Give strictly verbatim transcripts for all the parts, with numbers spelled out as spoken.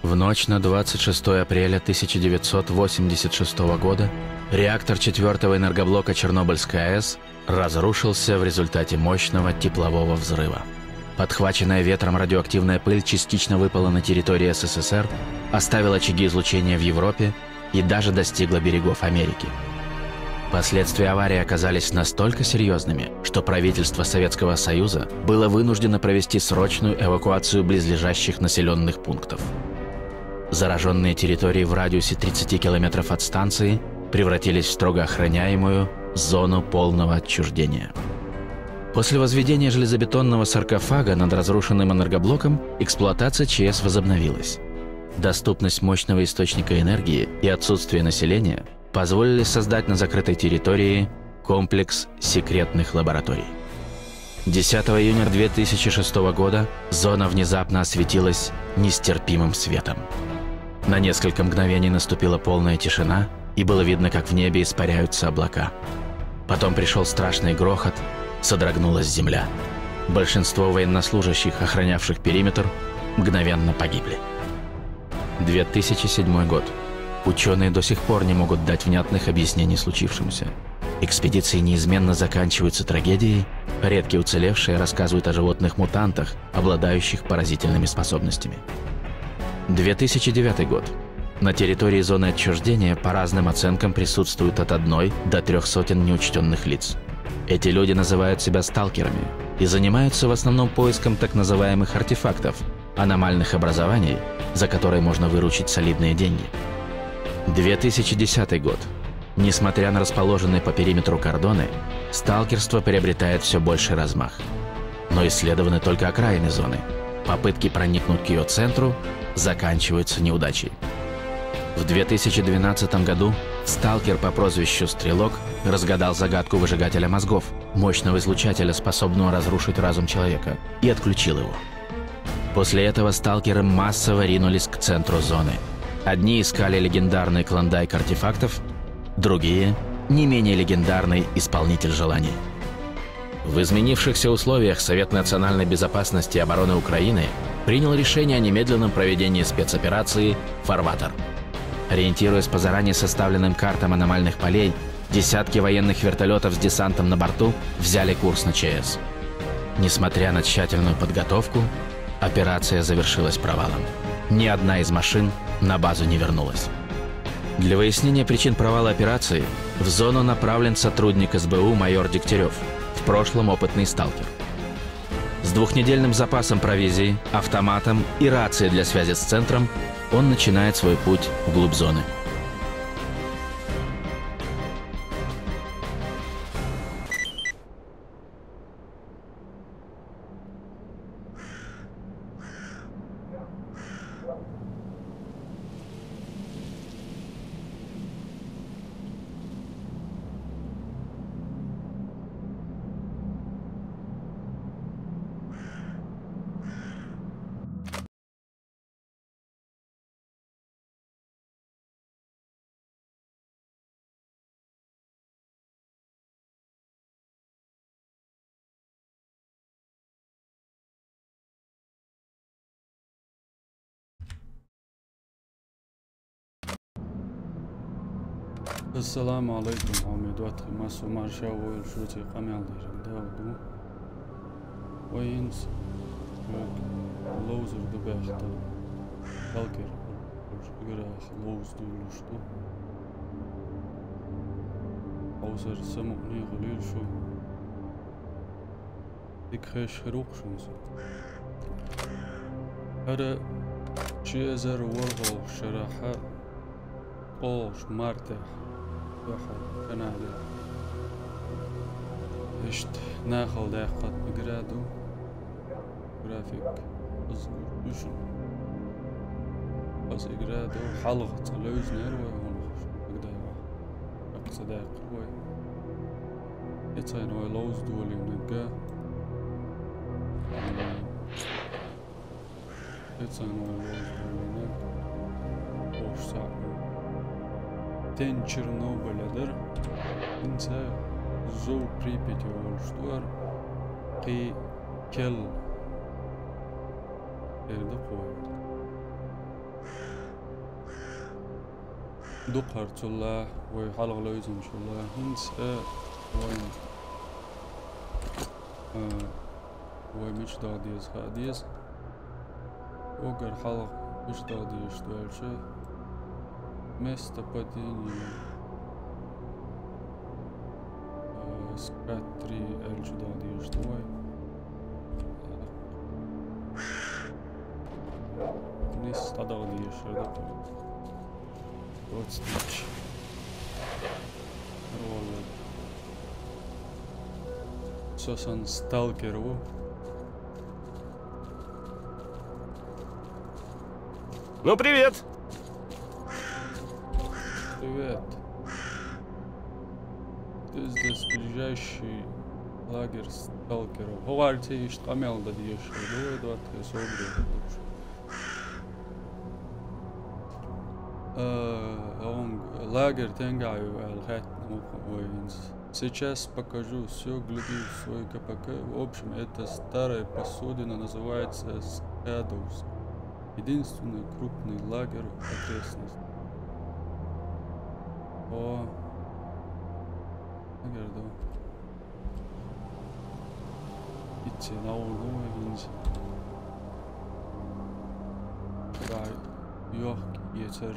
В ночь на двадцать шестое апреля тысяча девятьсот восемьдесят шестого года реактор четвёртого энергоблока Чернобыльской АЭС разрушился в результате мощного теплового взрыва. Подхваченная ветром радиоактивная пыль частично выпала на территории СССР, оставила очаги излучения в Европе и даже достигла берегов Америки. Последствия аварии оказались настолько серьезными, что правительство Советского Союза было вынуждено провести срочную эвакуацию близлежащих населенных пунктов. Зараженные территории в радиусе тридцати километров от станции превратились в строго охраняемую зону полного отчуждения. После возведения железобетонного саркофага над разрушенным энергоблоком эксплуатация ЧС возобновилась. Доступность мощного источника энергии и отсутствие населения позволили создать на закрытой территории комплекс секретных лабораторий. Десятого июня две тысячи шестого года зона внезапно осветилась нестерпимым светом. На несколько мгновений наступила полная тишина, и было видно, как в небе испаряются облака. Потом пришёл страшный грохот, содрогнулась земля. Большинство военнослужащих, охранявших периметр, мгновенно погибли. Две тысячи седьмой год. Учёные до сих пор не могут дать внятных объяснений случившемуся. Экспедиции неизменно заканчиваются трагедией, редкие уцелевшие рассказывают о животных-мутантах, обладающих поразительными способностями. Две тысячи девятый год. На территории зоны отчуждения, по разным оценкам, присутствуют от одной до трёх сотен неучтённых лиц. Эти люди называют себя сталкерами и занимаются в основном поиском так называемых артефактов, аномальных образований, за которые можно выручить солидные деньги. Две тысячи десятый год. Несмотря на расположенные по периметру кордоны, сталкерство приобретает всё больший размах. Но исследованы только окраины зоны. Попытки проникнуть к её центру заканчиваются неудачей. В две тысячи двенадцатом году сталкер по прозвищу Стрелок разгадал загадку выжигателя мозгов, мощного излучателя, способного разрушить разум человека, и отключил его. После этого сталкеры массово ринулись к центру зоны. Одни искали легендарный клондайк артефактов, другие — не менее легендарный исполнитель желаний. В изменившихся условиях Совет национальной безопасности и обороны Украины принял решение о немедленном проведении спецоперации «Фарватер». Ориентируясь по заранее составленным картам аномальных полей, десятки военных вертолётов с десантом на борту взяли курс на ЧС. Несмотря на тщательную подготовку, операция завершилась провалом. Ни одна из машин на базу не вернулась. Для выяснения причин провала операции в зону направлен сотрудник СБУ майор Дегтярёв, в прошлом опытный сталкер. С двухнедельным запасом провизии, автоматом и рацией для связи с центром он начинает свой путь вглубь зоны. Ассаламу алейкум, хьоме доттагӀий, массо марша войла шуца, къамел дерг дагӀа ду. Вай хӀинца шуга ловзар ду баьхкина, сталкер, уж играх ловза дуйлуш ду. Хьовсар самукъане хуьлийла шу. Дика хезаш хир ву-кх шуна со. ХӀара ши эзар ворхӀалгӀачу шарахь, ткъолгӀачу мартехь, дуьхьал Канадехь, иштта нахала даьккхина игра ду. График. Аз гуш ду шуна. Аз игра ду, хьалха цкъа левзинера вай хьуна, дагадоагӀий? ТӀаккха ца даьккхира вай. Эцайна вай ловза долийнарг. Эцайна вай ловза долийнарг. Ош саӀ. Тен Чернобыля дара. ХӀинца Зов Припяти олуш ду хӀара. Кхин Кел. Эр ду кхо. Дукха хӀара цул а, вай хьалха левзачул а, хӀинца а вайн, а, вай мича даха деза хаа деза. Уггар хьалха мича даха дезаш ду аьлча, место падения, а, скат три аьлча даха дезаш ду вай. Нийсса дӀадаха дезаш хӀара ду. Оцу тӀехь. Ролик. Со сан сталкер ву. Ну, привет! Привет. Ты здесь ближайший лагерь сталкеров. ХӀокху гӀар цӀе иштта къамел дан дезаш хир ду вай, доттагӀий, собаре хир ду. Э, он лагерь стенгахь ю аьлла хаьттина ву вай хӀинца. Сейчас покажу всё, гляди в свой К П К. В общем, это старая посудина, называется Скадус. Единственный крупный лагерь в окрестности. О, лагерь, да. Итт сен дӀагӀур ду вай хӀинца. Дай, йохк, ецар.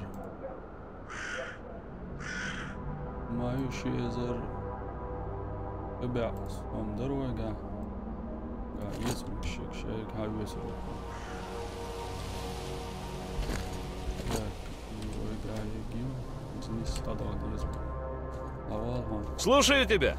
Ма ю ши эзар. Бебеа, сом дар вай га. Га, ецмик шик шайг хьан весар. Га, ю вай га, ю. Бизнес тадал деза. Слушаю тебя.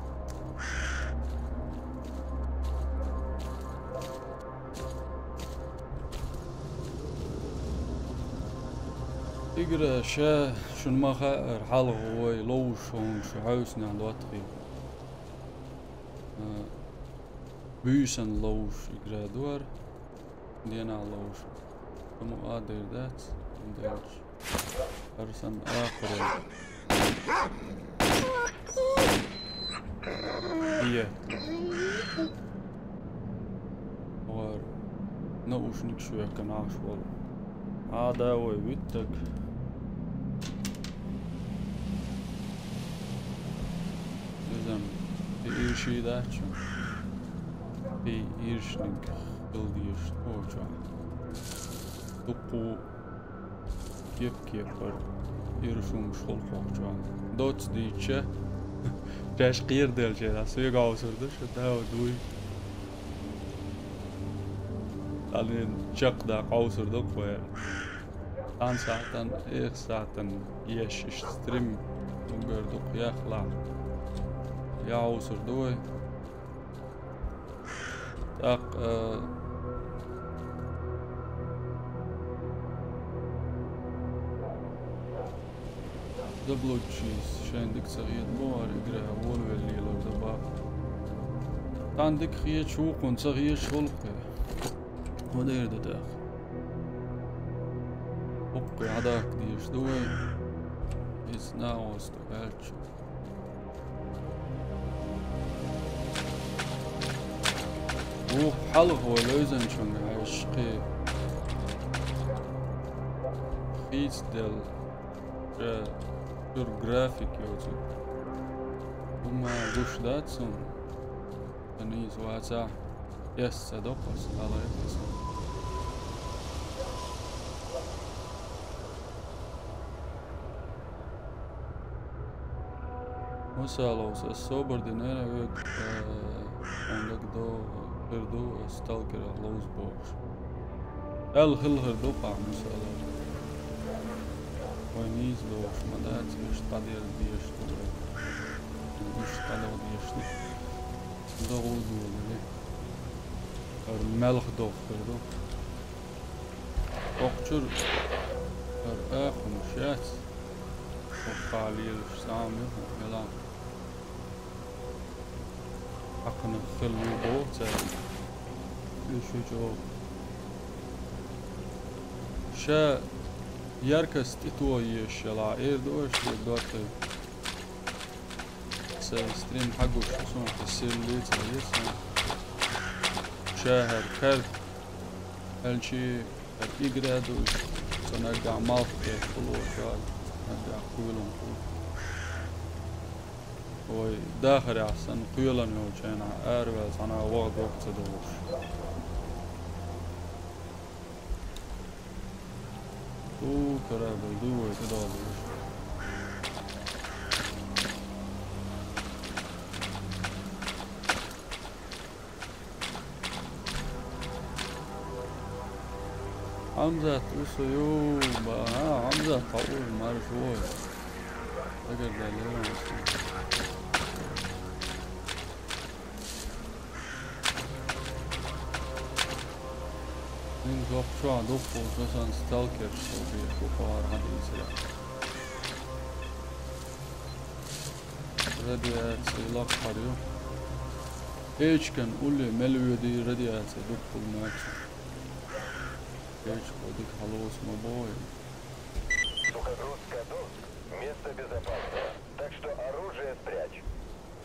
Игра, ша шуна ма хаьара, хьалха вай ловзуш хӀума шу хьовсинехь лоттахий. А, буьйсан ловзуш игра ду хӀара. Денал ловзуш. Амма а дер дац, ам делча. ХӀара санна акхаро. Е. ХӀара наушник шу яхкана Ӏаш волу. Ӏада вай виттаг. Иза-м и ирший дац шуна. И иршниг хила дезаш тхо чохь. Дуккха кеп-кепара иршумаш хуьлу тхох чохь. Доцца дийча, шаьш кхераделчера, соьга Ӏовсур ду шу, да, дуй. Цхьаннен чекхдаха Ӏовсур ду-кх вай. Цхьана сахьтан, эха сахьтан еш иштта стрим угар дукха яхлахь. Я Ӏовсур ду вай. ТӀаккха, а, заблудшийс шайн дика ца хета боху, игра волавелла лело дан бакъ. Цхьанна дика хеташ, вукхунна ца хеташ хуьлу-кх. ХӀун дийр ду тӀаккха? ХӀокху хьадахка дезаш ду вай. Иза нахоста аьлча. Вукху хьалха вай левзанчунга хьаьжча кхин хийцаделла, ша чуьра график йоцург. ХӀума гуш дац суна, сан нийса вацахь, эс ца доккху аса, хьалха эцна. Масала, ас собар динера век, э, ан дагадогӀу хир ду, ас сталкерах ловза бохуш. Аьлла хилла хир ду-кх ахь, масала. Вай нийса догӀуш ма дац, иштта дӀадерза дезаш ду вай. Иштта дӀадала дезаш ду. ДогӀу а долура. ХӀара маьлха догӀу хир ду. Кхочур хӀара акхамаш яц. Хьо хьалелаш зама ю хьо хьелахь. Хьакханах хила ву боху цара. Уьш ю чӀогӀа. Ша яркость тӀе тоха езаш ялахь, эр ду аша шуьга доттагӀий. Сайн стрим хьагуш, суна кхин сирли ца веза. Ша хӀара кар, хӀанчи хӀара игра ду, ца наггахь малх бехк лоцу аьлла. Кхоьлун кху. Вай дахарехь санна кхоьлун йолчу хенахь араваьлла цхьана ваха доккха ца долуш. Ду, корабль, ду вай, ца долуш. Хьамзат, усу ю, ба, а, Хьамзат, хьо ур марш вой. Дагар даьлла ван. Ин жоп чуа духу, сан сталкер, шо бе, бухара хьадийсира. Радиаци лакхара ю. Эчкан улле мел воьдий радиаци дуккхул маьча. Эчко дика хьалоцу ма бой. Сухогрузка Донск. Место безопасное. Так что оружие спрячь.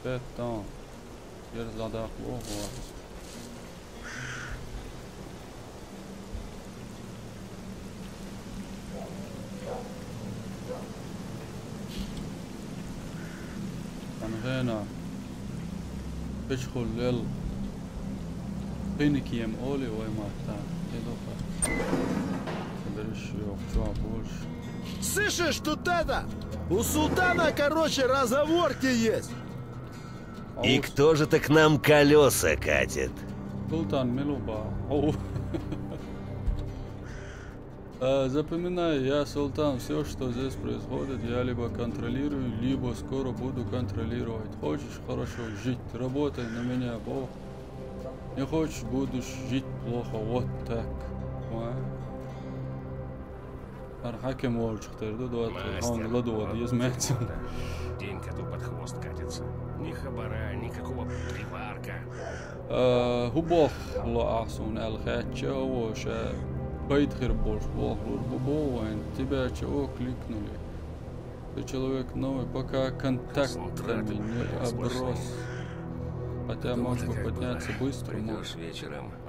Беттон. Ерзадакъ лохо. Хан хена. Печхул лел. Пинкием оли вай матта. Эдоха. Бериш йохчуа больше. Слышишь, тут это? У султана, короче, разговорки есть. И кто же-то к нам колеса катит? Султан Милуба. Оу. Э, запоминай, я султан, все, что здесь происходит, я либо контролирую, либо скоро буду контролировать. Хочешь хорошо жить, работай на меня, Бог. Не хочешь, будешь жить плохо, вот так. Понимаешь? Ара хьаькам волчух тера ду, дота, хьуна ладогӀа деза меца. Денька тут под хвост катится. Ни хабара, никакого приварка. Э, хӀу боху ло ахь суна аьлла хаьттича, а вон ша пайда хир болуш бохур бу боху вайн, тебя чего кликнули? Ты человек новый, пока контактами не оброс. Хотя мог бы подняться быстро, мог.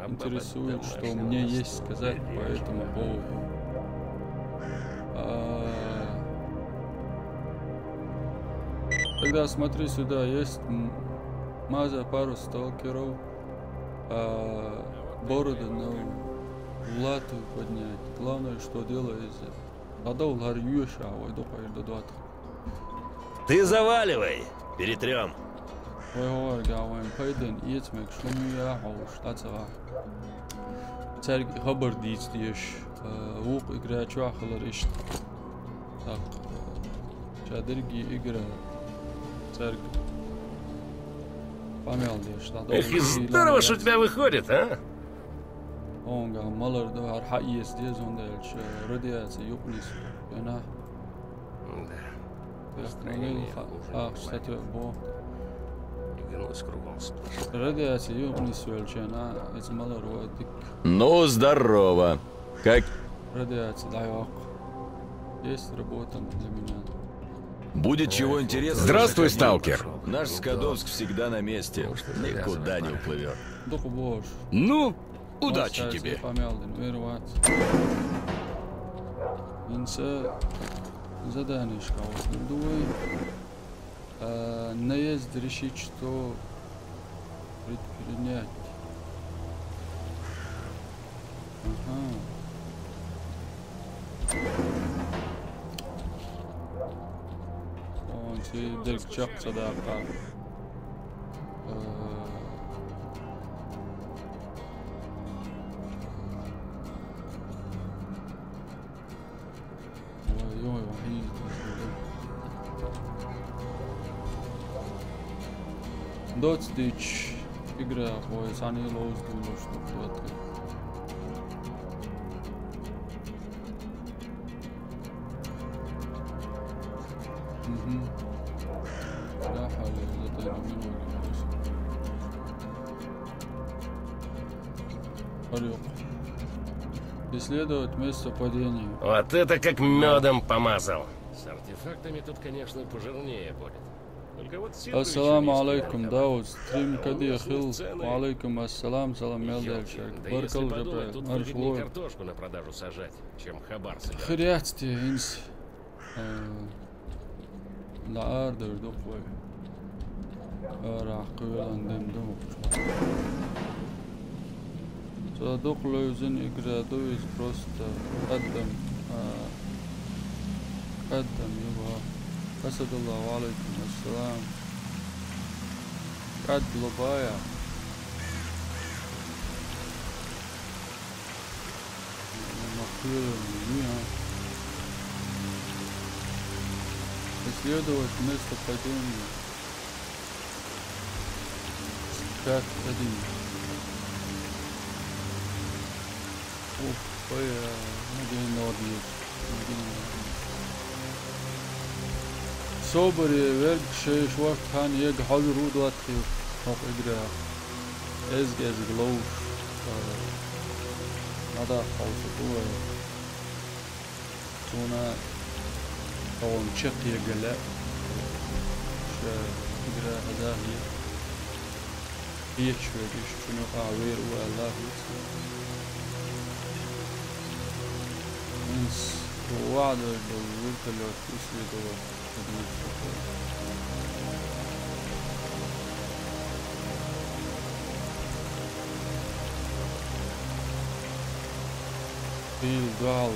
Интересует, что мне есть сказать по этому поводу. А, тогда смотри сюда, есть м-, маза пару сталкеров, а, бороду на лату поднять. Главное, что дело из этого. Дадов лар юша, ой, духай дадот. Ты заваливай! Перетрём! Вай хӀорга вайн пайден эца мегаш хӀума ю яхьуш, дӀа ца ваха. Цаьрга хабар дийца дезаш, э, вукху игра чохь хилар иштта. ТӀаккха, э, ша дерриге игра цаьрга къамел деш, дӀа Эх, и здорово ж у тебя выходит, а? Онга малар ду, хӀара хьаэца деза, хӀунда аьлча радиаци юкъа нисвелла. Вена? Да. Настроение хуже не бывает. И гнусь кругом сплошная. Радиаци юкъа нисвелча, иза малар ван дика. Ну, здорово. Как? Радиаци дӀайоккху. Есть работа для меня. Будет чего интересного, заходи. Здравствуй, сталкер. Наш Скадовск всегда на месте. Никуда не уплывёт. Дукха бохуш. Ну, удачи тебе. Къамел дина вер вац. ХӀинца заданешка хьовсур ду вай. А, наезд решить, что предпринять. Ага. Он ци дерг чакх ца даккха. Э, Ой, ой, ой, ой. Доцдич игра, ой, сани лоуз дулуш тут вот. Мгм. Я хали, это не минуты. Орёк. Исследовать место падения. Вот это как мёдом помазал. С артефактами тут, конечно, пожирнее будет. Только вот сидрующий... Ассаламу алейкум, Дауд. Стрим кадехил. Ва алейкум ассалам, салам мел дел шарк. Баркал, Жабраил. Марш вой. Картошку на продажу сажать, чем хабар собирать. Хряцте, инс. Э, да, ардер дукъ вай. Ара кхуьйлан дем дукъ. Цо дукъ левзина игра ду иза просто къаддам, а, къаддам юха. Асадулла, ва алейкум ассалам. КӀад лобая. Ма кхуьйлан ю, а. Исследовать местопадение. Скат один. Ух, ой, а, Мадина Нордиев. Мадина Нордиев. Собаре верг шайш варт хан ег хьожур у доттагӀий хӀокху игра. Эзга-эзга ловш, а, ма даккха хьовса ду вай. Цуна тхуна чекхъегала ша игра хьаза хета. Кхечаш верг иштта шуна юкъахь вер ву аьлла а хӀинца. ХӀинца ваӀда долу вертолёт исследовать ца дуьйцу. Хийла дуьхьал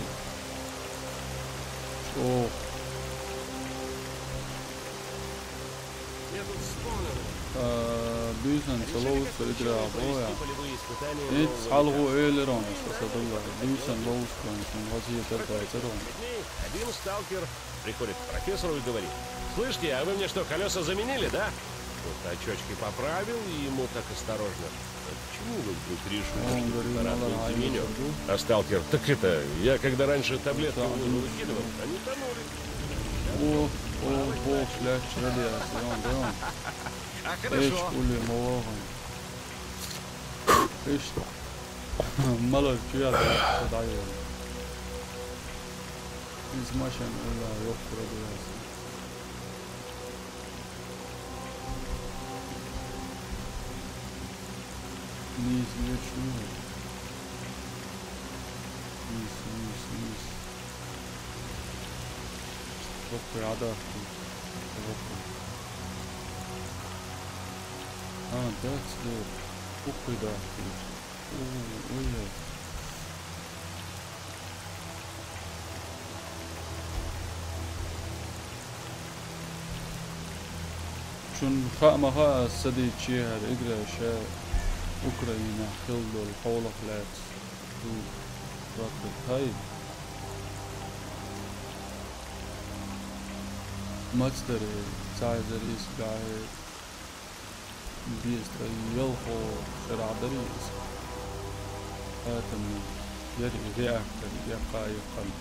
чӀогӀа. А, буьйсанна ца ловзу со игра а боху. ХӀинца хьалхо элира хьуна аса, Асадулла, буьйсанна ловзу хьуна, хьуна вазийтар дацара хьуна. Один сталкер приходит к профессору и говорит: «Слышите, а вы мне что, колеса заменили, да?» Вот очёчки поправил и ему так осторожно: «А почему вы вдруг решили, что препарат был заменён?» А сталкер: «Так это, я когда раньше таблетки в воду выкидывал, они тонули». О, о, бохуш лаьтташ радиация, он, да, он. А, хорошо. Эш, ули, ма вогӀан. Иштта. Малар чу ял дӀайолу. Иза машина уьлла йоккхура ду яц. Нийса лечу. Нийса, нийса, нийса. Хоккхуй Ӏадахкий. Хоккхуй. А, дац, дер. Хоккхуй дахкий. О, ой-ой. Шуна хаа ма хаьа, аса дийцича хӀара игра ша Украинехь хилла долу хьолах лаьцна ду ваккхат хьай. Мацдаре, цхьа эзар исс бӀе беза ткъе ялхо шарахь дарий иза. Атомный яра и реактор, яккха а яккхана.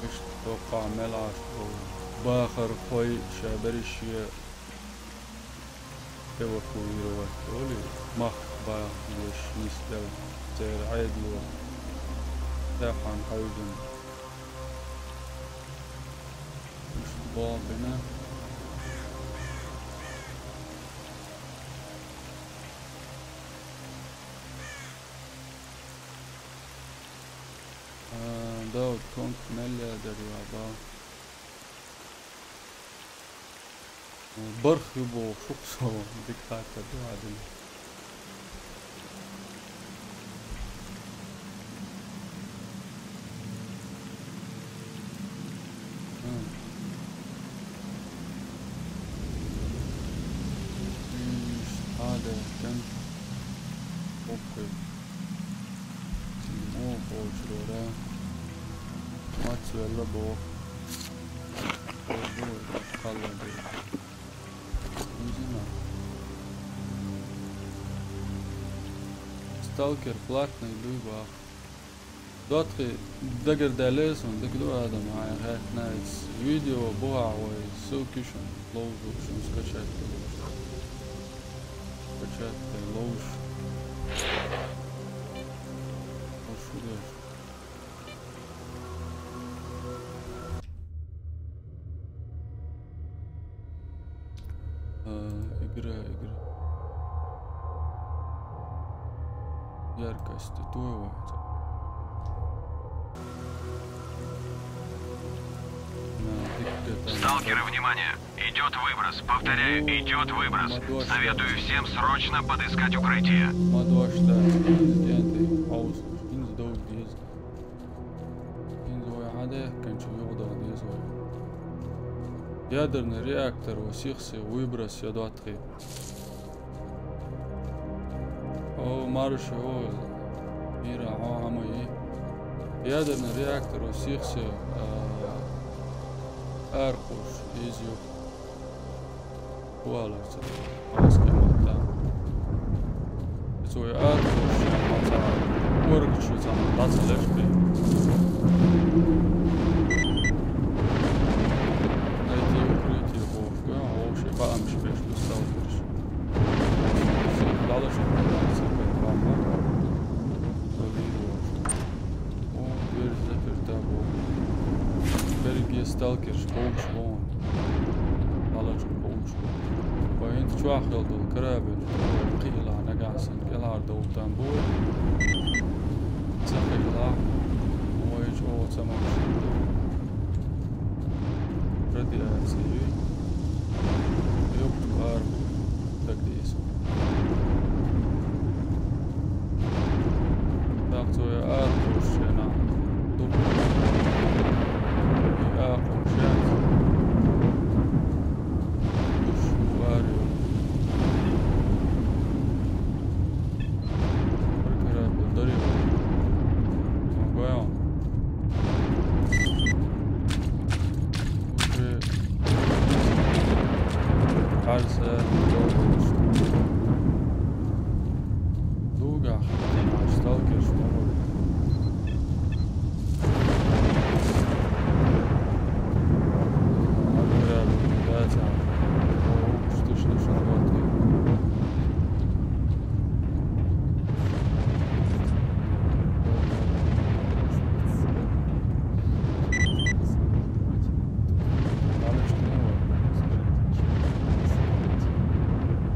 Иштта доккхахь мел Ӏаш болу бахархой ша берриш а эвакуировать олий, мах баха дезаш нисделла церан Ӏедало, тӀаьххьана хьаьвзина. Иштта боху бина. А, Дауд, конт мел леладара йоӀ боху. Барх ю боху шух со, дика хаттар ду хьан дина. М. Ишт хьан даьхкина. Окей. О, кхочура. Мацвелла боху. Кхалла боху. Изина. Сталкер платный дуй бах. ДоттагӀий, дагар даьлла суна, дика ду, Адам, хьайн хаьттина, иза видео бухахь вай ссылки шуна ловзуш, шуна скачать ловзуш. Скачать ловзуш. Ловзуш шу деш. А, игра, игра. Яркость туй вац. Сталкеры, внимание! Идет выброс. Повторяю, идет выброс. Советую всем срочно подыскать укрытие. Ма дош да, хӀинца кӀентий хьовсалаш, хӀинца довга деза. ХӀинца вай хьадаьхкинчу юхадала деза вай. Ядерный реактор ва сих-сиха выброс йо доттагӀий. О, марша, о, мира, о, хӀама йий. Ядерный реактор ва сих-сиха, а, арахьуш, иза ю. Валарца. Аскемата. Цо я арахьуш, шен маца. Оргачу цхьана дӀа ца леш бен. Найти укрытие бохуш, вовши баамаш беш бу сталкерш. Сих далаш, сих баама. О, дверь заперта боху. Берриге сталкерш кховдаш ву. Далаш кховдаш ву. Вай хӀинца чохь хила долу корабль, кхиъна нагахь санна кӀелхьардовла там бу вай. Ца кхиъна, вай чӀогӀа ца могуш ду. Радиация ю. Юкъ ара дагадеса. ТӀаккха цо я арахьуш шена дукха. И акхум шаьц. Уьш ву ара ю. Прикарабил дари ву. Ма гой он. Уже Харса, дугахь, сталкерш ма вара. Абура, да, цхьа. О, что, что, что, вот.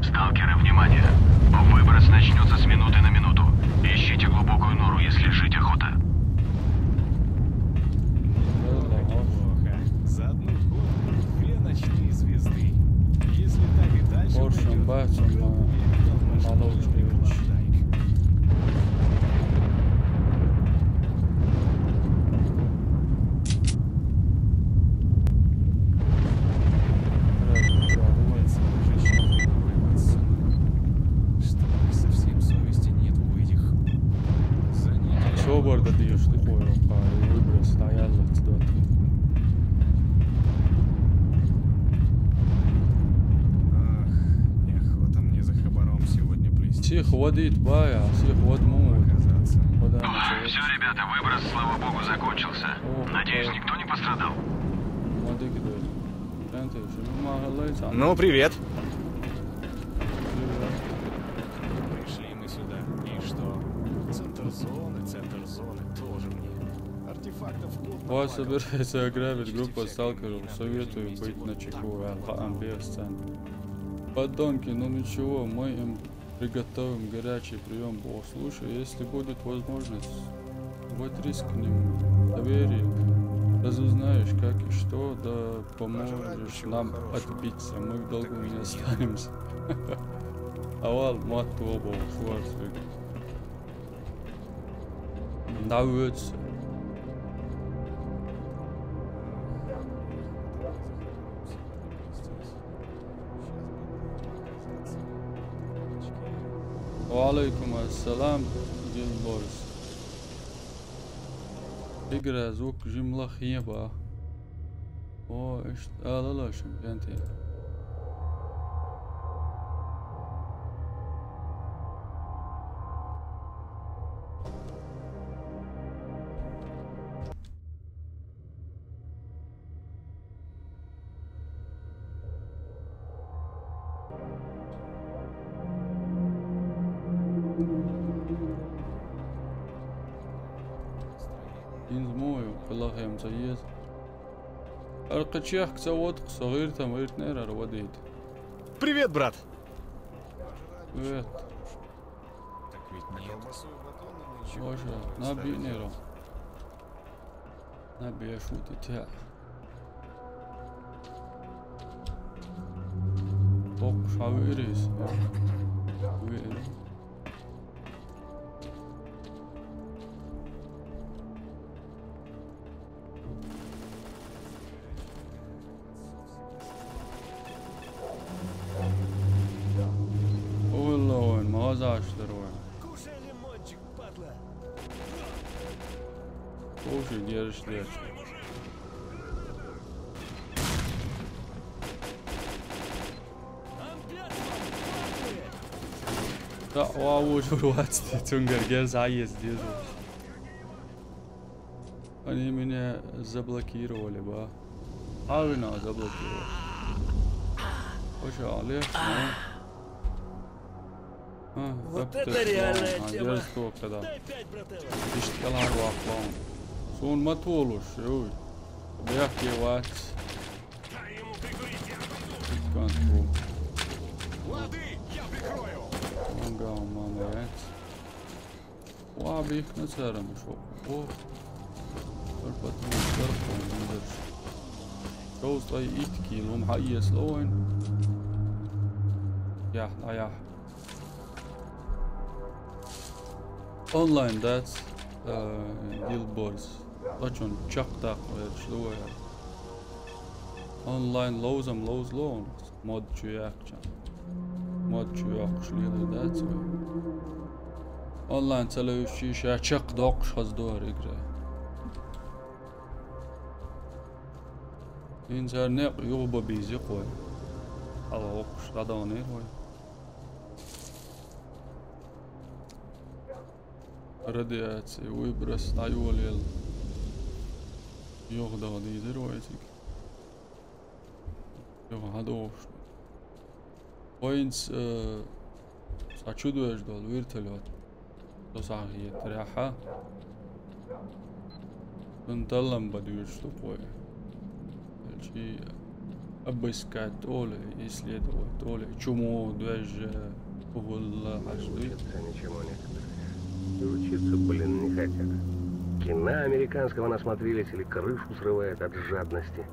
Сталкеры, внимание! Выброс начнется с минуты на минуту. Ищите глубокую нору, если жить охота. Плохо. За одну ходку две ночные звезды. Если так и дальше пойдёт, то, уверен, наш Клолович Клолович. Что, совсем совести нет у этих. Занятие. Собар да дийш, ты хуй, выброс, стоял, отсюда. Ах, неохота мне за хабаром сегодня плести. Сих вадит бая, сих вад муму. Оказаться. Все, ребята, выброс, слава богу, закончился. Надеюсь, никто не пострадал. Ну, привет. Пришли мы сюда. И что? Центр зоны, центр зоны тоже мне. Артефактов купа. Вас собирается ограбить группа сталкеров. Советую быть начеку, а, по амбиенсцентр. Подонки, ну ничего, мы им приготовим горячий прием. Бог, слушай, если будет возможность, вот рискнем доверие. Разузнаешь, как и что, да поможешь нам отбиться. Мы в долгу не останемся. Авал, матту обо, шуарсвиг. Навыц. Ва алейкум ассалам, Дилборс. Игра звук жимла хеба. О, иштта алалаш, кӀентий. ХӀинца муха ю, кхин лахем ца еза. Аркхачех ца водкъ, со гӀиртам гӀиртнера ара вадийта. Привет, брат! Привет. Так ведь нет. Боже, набиънера. Набиъ шутите. Боккъуш хьавеара иза. Веара. Олла вайн, мазаш дар вайн. Кушай лимончик, падла. Слушай, держишь, держишь. Да, о, уже рвать, ты цунгар, герзаез, держишь. Они меня заблокировали, ба. А вы нас заблокировали. Слушай, Олег, ну. А, вот это реальная тема. Дай пять, брателло. Иштта кӀалхьарваккха ваун. Суна ма толуш, юй. Бехке вац. Иккан тху. Лады, я прикрою. Вон гау мама вац. Ва бихна царам шо. О. Пар патрон цархун вундерш. Шоу стай итки лум хьаес лоин. Яхь, а яхь. Онлайн дац, э, Guild Wars. Лачун чакхдаккха верч луя. Онлайн лоузам лоуз лоун. Мод чу яхча. Мод чу яхуш лила дац вай. Онлайн ца левшчи ша чакхдоккхуш хаз дуар игра. Инзар некъ югъба бийзи къой. Ала оккуш дадагъанир вай. Радиаци, выброс дӀайолел. Югъдагъа дийзар вай цига. Югъа хьадогӀуш. Вайнц, э, цхьа чудоьжа долу вертолёт. Со схьахетарехьа. Цунна таллам бан дуьйцуш ду кхой. Элчи обыскать олу, исследовать олу, чу муха доьжна, хӀулла хьаш дуй. Учатся ничему некоторые. И учиться, блин, не хотят. Кино американского насмотрелись или крышу срывает от жадности.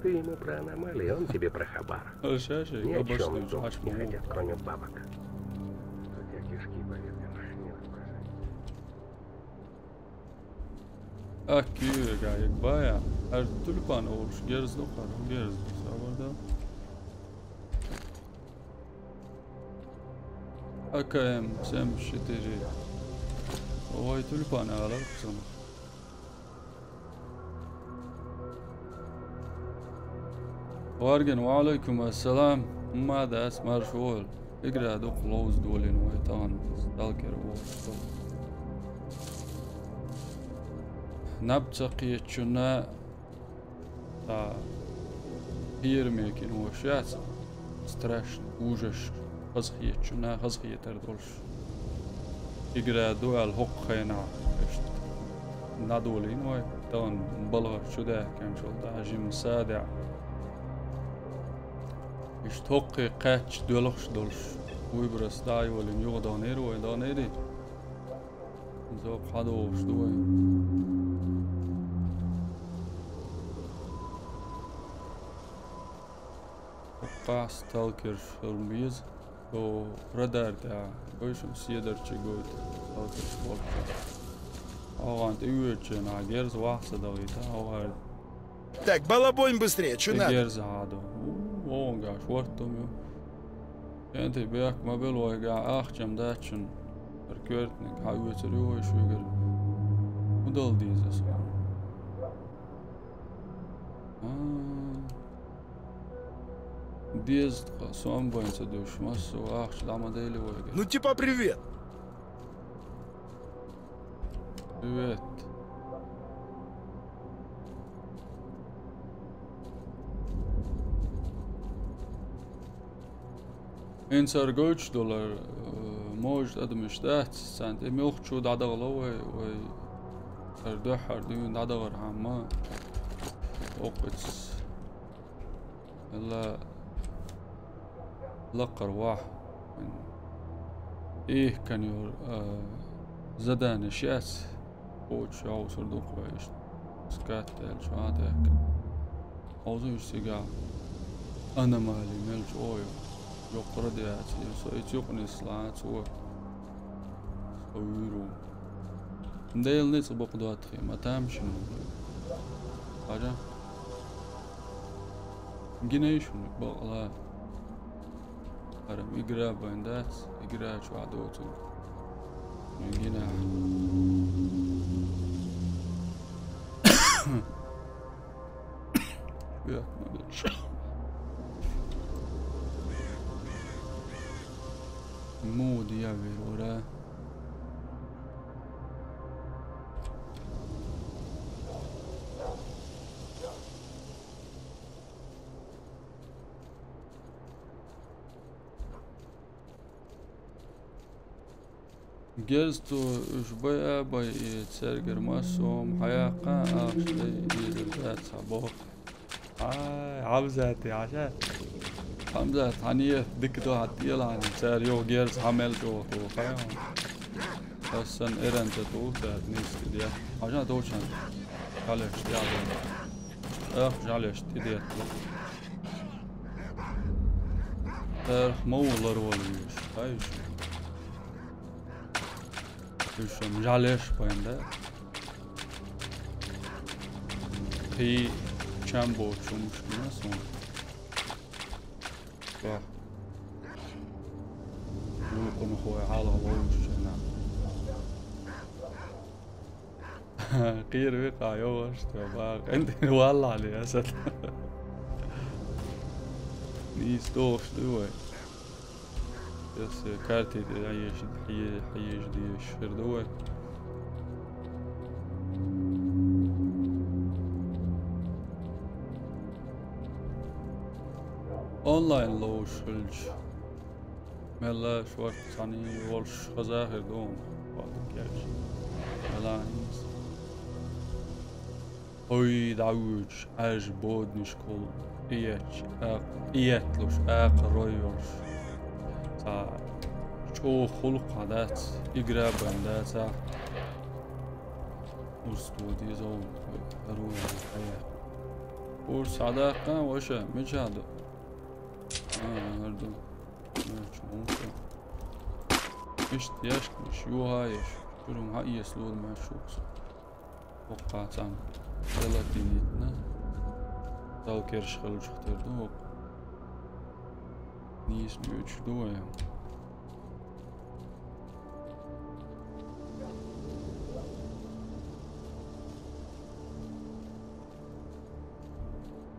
Ты ему про аномалии, он тебе про хабар. Хорошо, хорошо. Ни о чём думать не хотят, кроме бабок. Хотя кишки по венам не выбрасывай. Ах, киве га, як бая. Ар тюльпан олуш герз докъар, герз. Сабарда. А К М семьдесят четыре. Ой, тюльпан алар кусана. Варгин, ва алейкум ассалам. Ма дас марш вол. Игра дукха ловз долин вай тан сталкер вол. Наб ца кхечуна та пирмекин вошац. Страшно, ужас. Хазхечуна, хазхетар долш. Игра ду аьлла хӀокху хенахь иштта дӀадолийна вай, тахана балхара чу даьхкинчул тӀаьхьа жима садаӀа. Иштта хӀокхе кхаьчча доьлхуш долуш, выброс дӀа а йолийна юха донийра вай, донийрий? Иза хьадогӀуш ду вай. Хьо къаста сталкерш хила беза. Со радар тӀехь, бойшам седарчий гойту, сталкерш болчу. Охан тӀе воьдучу нах герз вахса далийта, охан. Так, балабонь быстрее, чё надо? Герз хьадо. Вон гаш, вартум ю. Энти бехк ма бел вай га ахчам дачун. Ар коьртниг хьан оьцур ю вай шуьгар. Удал дийза со. А. Деза тха, со ам байн ца дуьйш, массо а ахча дӀа ма дели вайга. Ну, типа, привет. Привет. Инсар гойтуш долар, э, может, адамаш дац, царна тӀе муьлххачу дӀадахало вай, вай ар дуьххьара дуьйна дӀадахархьама, оккхуц. Ла-, лакхара вахь. Эхкан йолу, а, заданеш яц. Кхочуш йовсур ду кхо иштта. Скат аьлла чохь а даьккхина. Хьовзуьйтуш цигахь. Аномали мел чӀогӀа йоккхара де яц, и со и цуьнца юкъа нислахь, цо со вуьйр ву. Делан ницкъ бакъ доттагӀий, ма тамашийна ву. Хьажа? Гинай шуна бакъала. ХӀара игра бан дац, игра чохь доцург. Гина. Бехк ма беш. Муха дӀавер вара? Герз ту уьш бай а бай, и цергара массо а хӀума хьаяккха, ахча дай, и дай дац хьан боху. Ай, Хьамзат, хьажа. Хьамзат, хьан ният дика ду, хьан тӀелахьана, цара юха герз хьан мел чӀогӀа туху, хаа хьуна. Ас санна эран ца туху цара нийса тӀе де. Хьажа товчан. ЖӀалеш тӀе а бу. Ах, жӀалеш тӀе детта. Царах ма ву ларвала везаш, хаа уьш. Уьш-м жӀалеш бан да. Кхин чам боцуш хӀумаш гина суна. Вах. Вукхунахой хьалха вовшашна. Кхера векха йогӀуш тхо бакъ. КӀентий валлахьли, Асад. Нийса дохуш ду вай. Ас карти тӀе хьаеш, хьае-, хьаеш дезаш хир ду вай. Онлайн ловзуш хилча, мелла шорта цхьаьний волуш хаза хир ду хьуна, хьо ду кеча. Мела хӀинца. Ой, дӀавуьйцуш, Ӏаьржа боднишкахула, тӀеетташ, акха-, тӀеетталуш, акхарой йолуш. Цхьа чӀогӀа гӀуллакх хьан дац, игра бан дац, а? Урс ду деза ву, хӀара ву хьан хьая. Урс хьан даккха, ваша, мичахь ду? А, хӀара ду. Мачу хӀунда? Иштта яшкаш, юха еш. Чуьра хӀума хьаэца лур маьш ву со. Хоккха цхьаьна желатин йитина. Сталкерш хилчух тера ду хӀокху. Нийса боьчуш ду вай.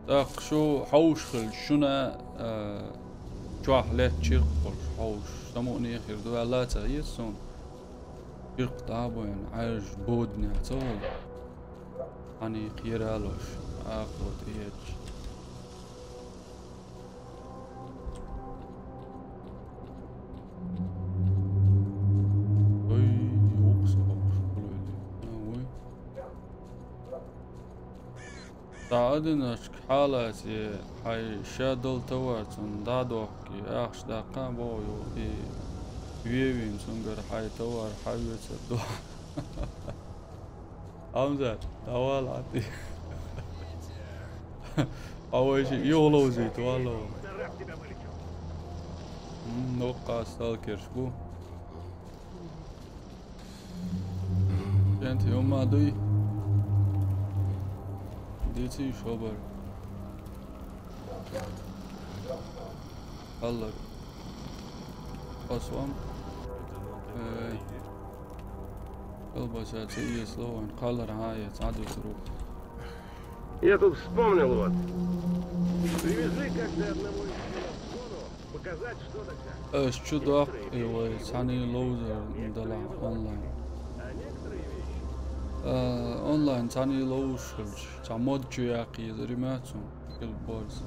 ТӀаккха шу хьовш хилча, шуна, а, чохь летта чиркх болуш хьовш, самукъане хир ду аьлла а ца хета суна. Чиркх дӀа а байна, Ӏаьржа боднехь ца волу. Хьаний кхера а лош, акхо тӀеетташ. Ой, юкъа со хӀокхуш хуьлуьйту. А, вуй. Ца а динарчу хьалаца, хьайн ша долу товар цунна дӀа а дохкий, ахча даккха а боху ю, и вевийна цуьнгара хьайн товар хьан вецар ду. Хьамзат, дӀавала хьан тӀе. Хьо вайшиъ юха ловзуьйту, валло. М, ноккха сталкерш бу. КӀентий хӀумма дуй? Дийций шобар. Кхаллар. Пасвам. Э, кхалбаса ца иесло вайн, кхаллар хьан а яц, хьан дуьсур ву? Я тут вспомнил вот. Привезли как-то одного из членов в зону показать, что да как. Аш чу доккху и вай цхьаьний ловзар далахь онлайн. А, онлайн цхьаьний ловзуш хилча, цхьа мод чу яккха езар ма цунна, хила борз.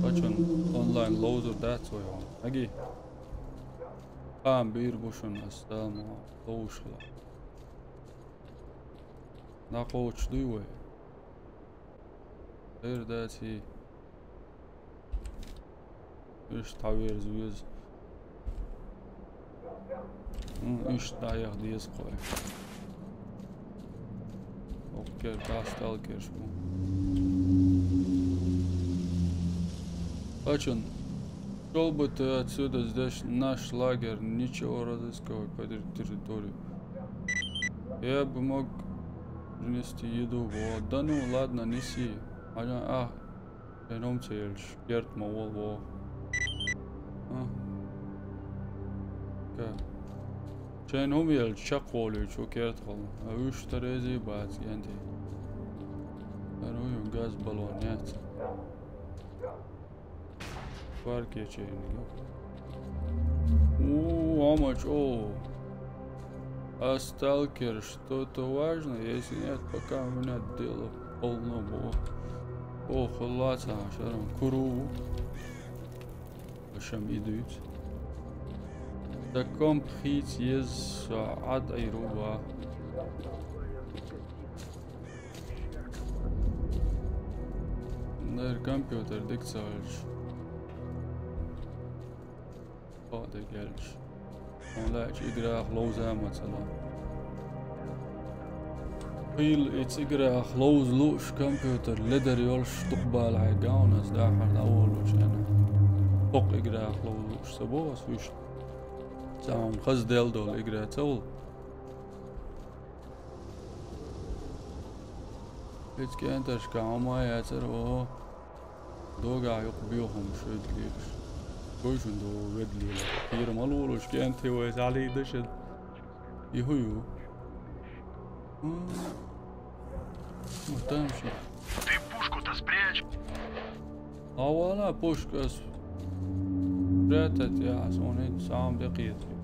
Бачун онлайн ловзар дац вай хьуна. Аги? Кхаам бийр бу шуна ас, Дала ма ловзуш хила. ДӀакхочуш дуй вай? Эр даций? Иштта хьаверза веза. М, иштта дӀаяха деза кхой. Оккер, сталкерш бу. Очень. Шёл бы ты отсюда, здесь наш лагерь, нечего разыскивать по территории. Я бы мог принести еду. Вот. Да ну, ладно, неси. А, а, шайн хӀума ца елча, керта ма волаве. А. Ка. Шайн хӀума елча чакхволийча керта хила. А уьш тара эзий бац, кӀентий. ХӀара хӀу ю, газ баллон яц. Парк ячейник. У, амач, о. А сталкер, что-то важное? Если нет, пока у меня дело полно было. О, халлаца, шарам, куру. Шам идуьйц. Таком пхийц ез ад айруба. Нер компьютер дика ца хилча. Хьо дегелча. Он лаьча играх ловза ма ца ло. Хил и циграх ловза лууш компьютер ледар йолуш дукхабала хьайга он ас дахьар дӀаволучу хенахь. Хокху играх ловза лууш ца боху ас вуьш. Цхьа хьуна хаза дел долу игра ца ву. Эцу кӀенташка хьо ма яцара, оха. Догахь юкъа боьхамаш ведлийраш. Кой шун догӀу ведлийла. Кийра ма лулуш кӀентий вай схьалийда шин. И хӀу ю? М. Вот там ши. Ты пушку-то спрячь. А вала пушка ас. Спрятать я, ас он эти сам де кхетий.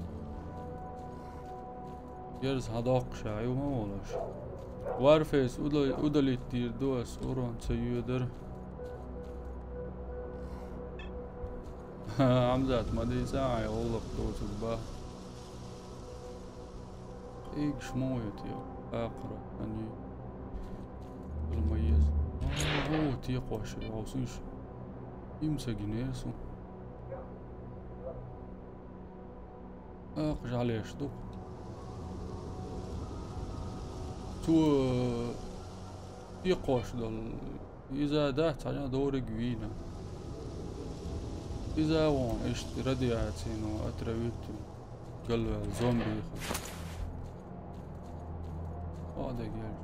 Герз хьан доккхуш а ю ма волуш. Warface удал-, удалить дийр ду ас, урон ца йоьдар. Хьамзат, ма дийца, хьайн гӀуллакх доцург бан. Къийгаш ма ву те, акхара, ани. Ма еза. О, текхош, хьо сунш. Им ца гинера су. Акха жӀалеш ду. Цо, э, текхош долу. Иза дац, хьан дориг вийна. Иза вон, иштта радиацино отравить галваьлла зомби. О, дагер.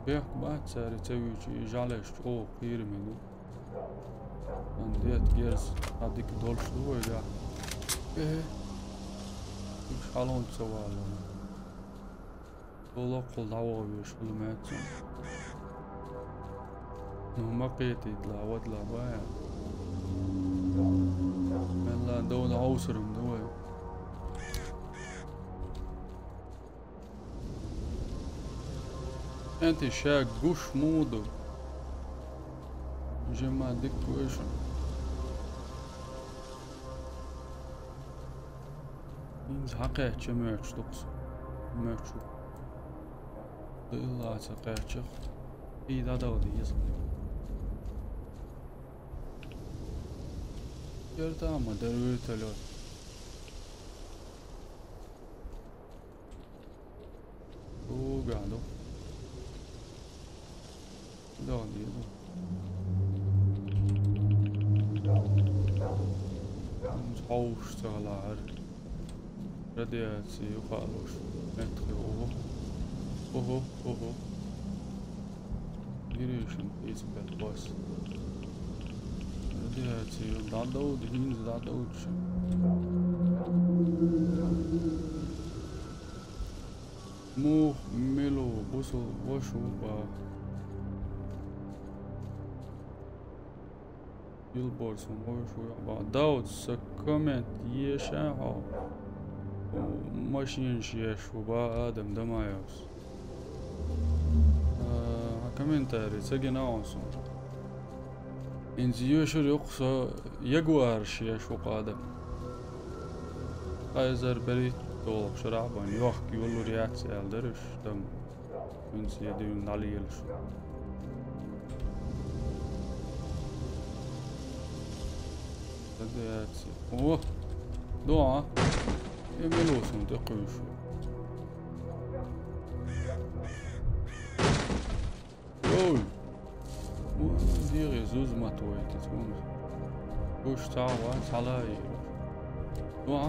Бехк бац цаьрца вуьйчу, и жӀалеш чӀогӀа кхийраме ду. Ан дет герз, а дика долуш ду вайгахь. Э-э. Уьш хьалонца ца валло. Цо локхул дӀавогӀуш хила меца. Ну, ма кхетийта ла, вад ла бая. Мелла довна хьовсурам ду вай. КӀентий ша гуш муха ду? Жимма дика вуьйш. ХӀинца хьакхаьчча моьттуш ду-кх со. Моьттуш ву. Ду иллаца кхаьчча. И дӀадала деза. Кертахь ма дара вертолёт. Угадо. Да, деду. Хьовш ца лаар. Радиаци юхалуш. Метхи, ого. Ого, ого. Гиришин пицбет бос. Радиаци дӀадовду, хӀинца дӀадовду шу. Муха мила ву бусул вашу ба? Билборд сан вашу ба. Давд, са коммент еша хьо. Машинаш еш ву ба Адам Дамаевс. А, комментарий ца гина он сон. ХӀинца йоьшур ю-кх со ягуарш еш ву-кх адам. Ткъа эзар берхӀитта долу шарахь бан йохка йолур яц аьлла дара уьш, там, хӀинца я дуьйна дӀалелаш. Радиаци. О! До, а? Э, мила ву сан тӀекхуьйшу. Ой! Вон дегӀе зузма твой, ты цунга. Уж цхьа вац, хьала а йийр. Ва?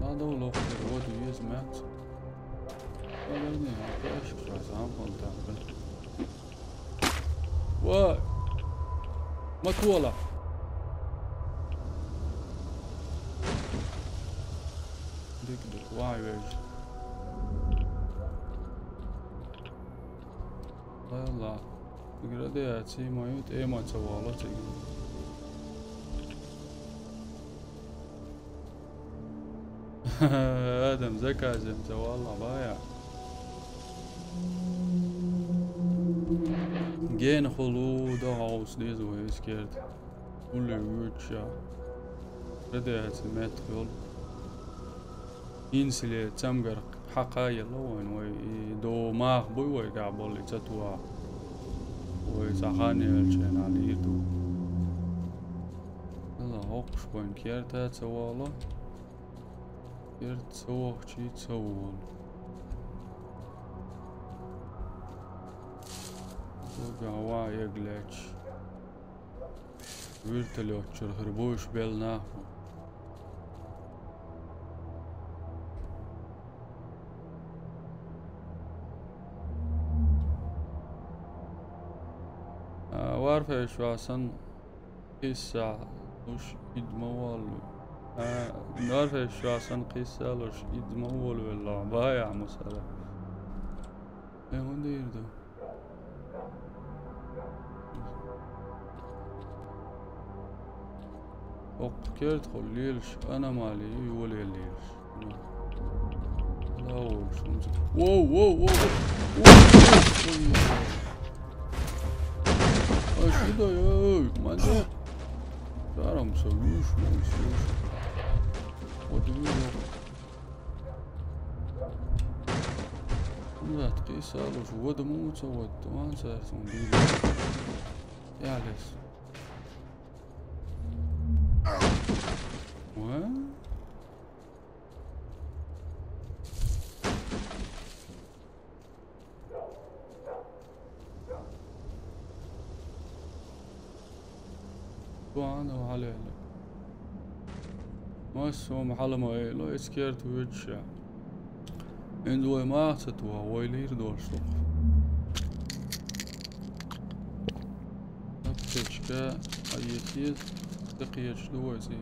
Надо улов, вот везмац. Ва, не, кашка, сам вон там, да. Ва! Ма тола! Дик, дик, вай, веж. Ла, ла. Радиаци ма ю, тӀема ца вала цига. Адам, заказем ца вала, бая. Ген хулу, да хаус, деза вай эскерт. Улли вуьча. Радиаци мет хул. Инсиле цамгар хьакха яла вайн вай, и до мах буй вай габолли ца туа. Вай сахани элчена лир ду. Ла хокш вайн керта ца вала. Керт ца вахчи ца вала. Гава яглач. Вертолёт чур хир буш бел наху. А, варфеш васан кисса луш идма валу. А, варфеш васан кисса луш идма валу велла. Бая мусала. Э, он дейрду. Оккерт хол лелш, аномалии ювал лелш. Лаулш, унца. Воу, воу, воу, воу. Ой, ой, ой. Ай, сюда, ой, мадо. Даром со, виш, виш, виш. Вот и виш. Зат кисалуш, вода муца, вот, ван сарсун били. Ялес. Ва? Туан валел. Мас ум халама эло эскерт вуча. Эн дуй махца туа, вай лир дорштух. Аптечка, а если ты киеш дуэзи.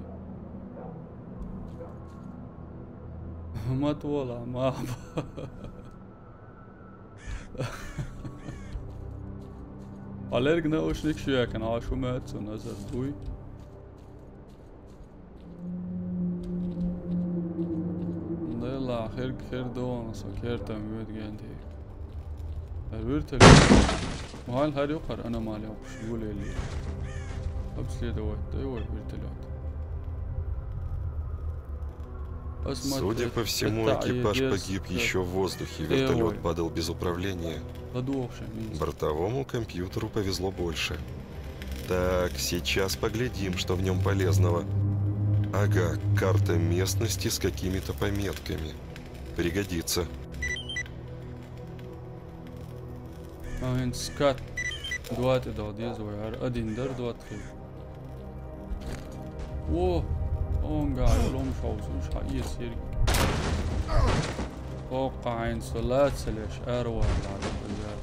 Мат вала, мама. Алерг наушник шуякан, а шумет сон азар буй. Дела, херг хер доон со кертам вёд генди. Ар вертолёт. Мал хар юкар аномалия пуш гулели. Обследовать, да его вертолёт. Посмотри, Судя по всему, это экипаж АЕС, погиб как ещё в воздухе. Вертолёт Эвой. Падал без управления. Подвохший, минус. Бортовому компьютеру повезло больше. Так, сейчас поглядим, что в нём полезного. Ага, карта местности с какими-то пометками. Пригодится. А, ин скат. Двадцать дал, дез вай, ар один дар двадцать. О, онга, лом шоу, слушай, а, есть, серьги. О, кайн, салат, салеш, ар вар, ладно, друзья.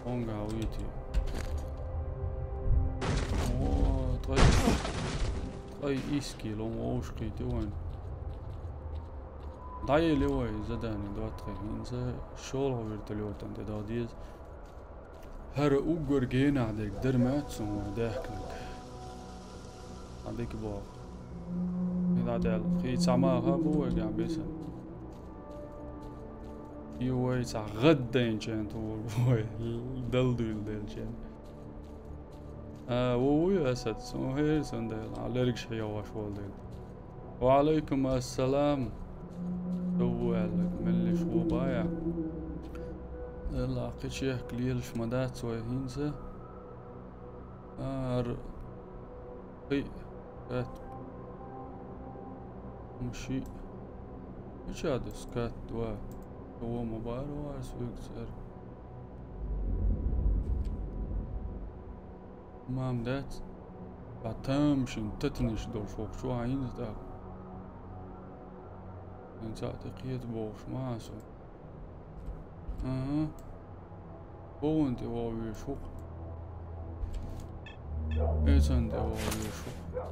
Онга, уйти. О, твой, твой иски, лом, оушки, ты вон. Даели вай, задание двадцать, инза, шёл вертолётан, да, да, дез. Хар уггар генадерг дермат сун вай дехкнак. Адик бо. Ина дел, хи сама ха бу вай гам бесан. И вай са гадден чен тур вай, дал дуйл дел чен. А, вуй Асад, сун хер сун дел, алерг шая ваш вол дел. Ва алейкум ассалам. Тову аллак, меллиш ву бая. Элла, кичех клиелш мадат сой хинса. Ар, хи, кат. Муши. Ичаду скат два. Тову мабару ас вик сар. Мам дац. Ба тамашийна татанаш долуш вокхучу хьайна тӀаккха. Эн цхьаъ тӀе кхета бохуш ма хьан со. Ага. Хьо вон тӀе вогӀу веш ву-кх. Эцан тӀе вогӀу веш ву-кх.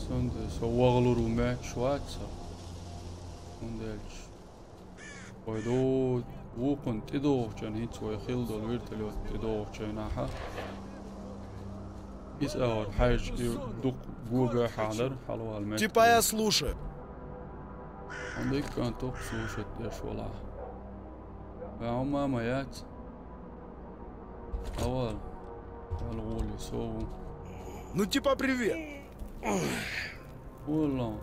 Сан тӀе со вогӀалур ву моьттуш вац со. ХӀунда аьлча вай до-, вукхунна тӀедогӀучун, хӀинца вай хилла долу вертолёт тӀедогӀучунахьа. Иза агӀор хьаьжча и дукха гога хьадар, хьалавала моьтту. Типа я слушаю. Хьан дика кӀант ву-кх слушать деш вала. Ваьхьа мама яц. Авал. Вала гӀоле со ву. Ну типа привет. Валло.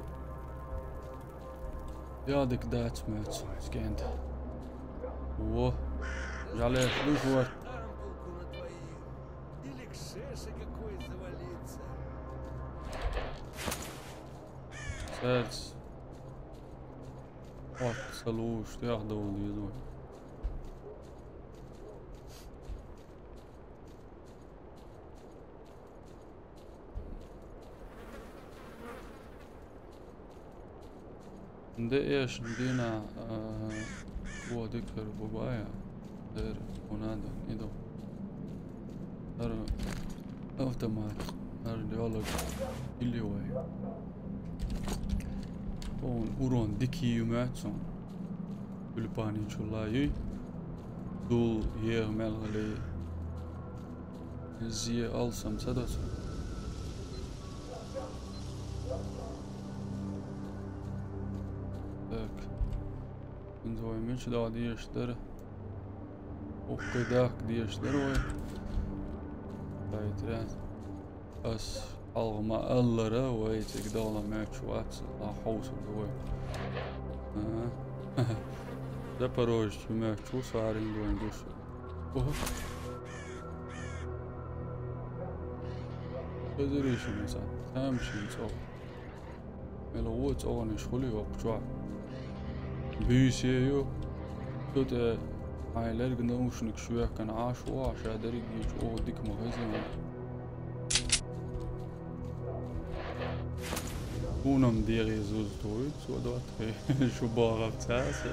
Я дика дац моьтту сан кӀант. Во. Жалеш луш вар. Цаьрца. Хьо ца луш, тӀехдовла деза вай. Де эшна дина, а, бо дикар бу бая, дер, хӀунда, идо. ХӀара автомат, хӀара диалог или вай. Оун урон дикий ю моьтту суна. Тюльпаничул ла юй. Дул еха мел хилий. Зе алсам ца до цунна. Так. ХӀинца вай мича даха дезаш дара? Уккхе дахка дезаш дара вай. Хайтра. Ас хьалха ма-аллара, вай цига даха моьттуш вац, ла хьовсур ду вай. Ага. Запорожец моьттуш ву, сарин вайн гуш. Ого. Хезарий шуна сан? Тамашийна цӀогӀа. Мел гӀо цӀогӀанаш хуьлий хӀокху чохь? Буьйса ю. Цу тӀе хьайн лерг наушникаш вехкана Ӏаш ву, ша дерриг а йича оха дика ма хезна. Хьуна-м дегӀе зуза тухуьйту, цо доттагӀий шу бохург ца аса.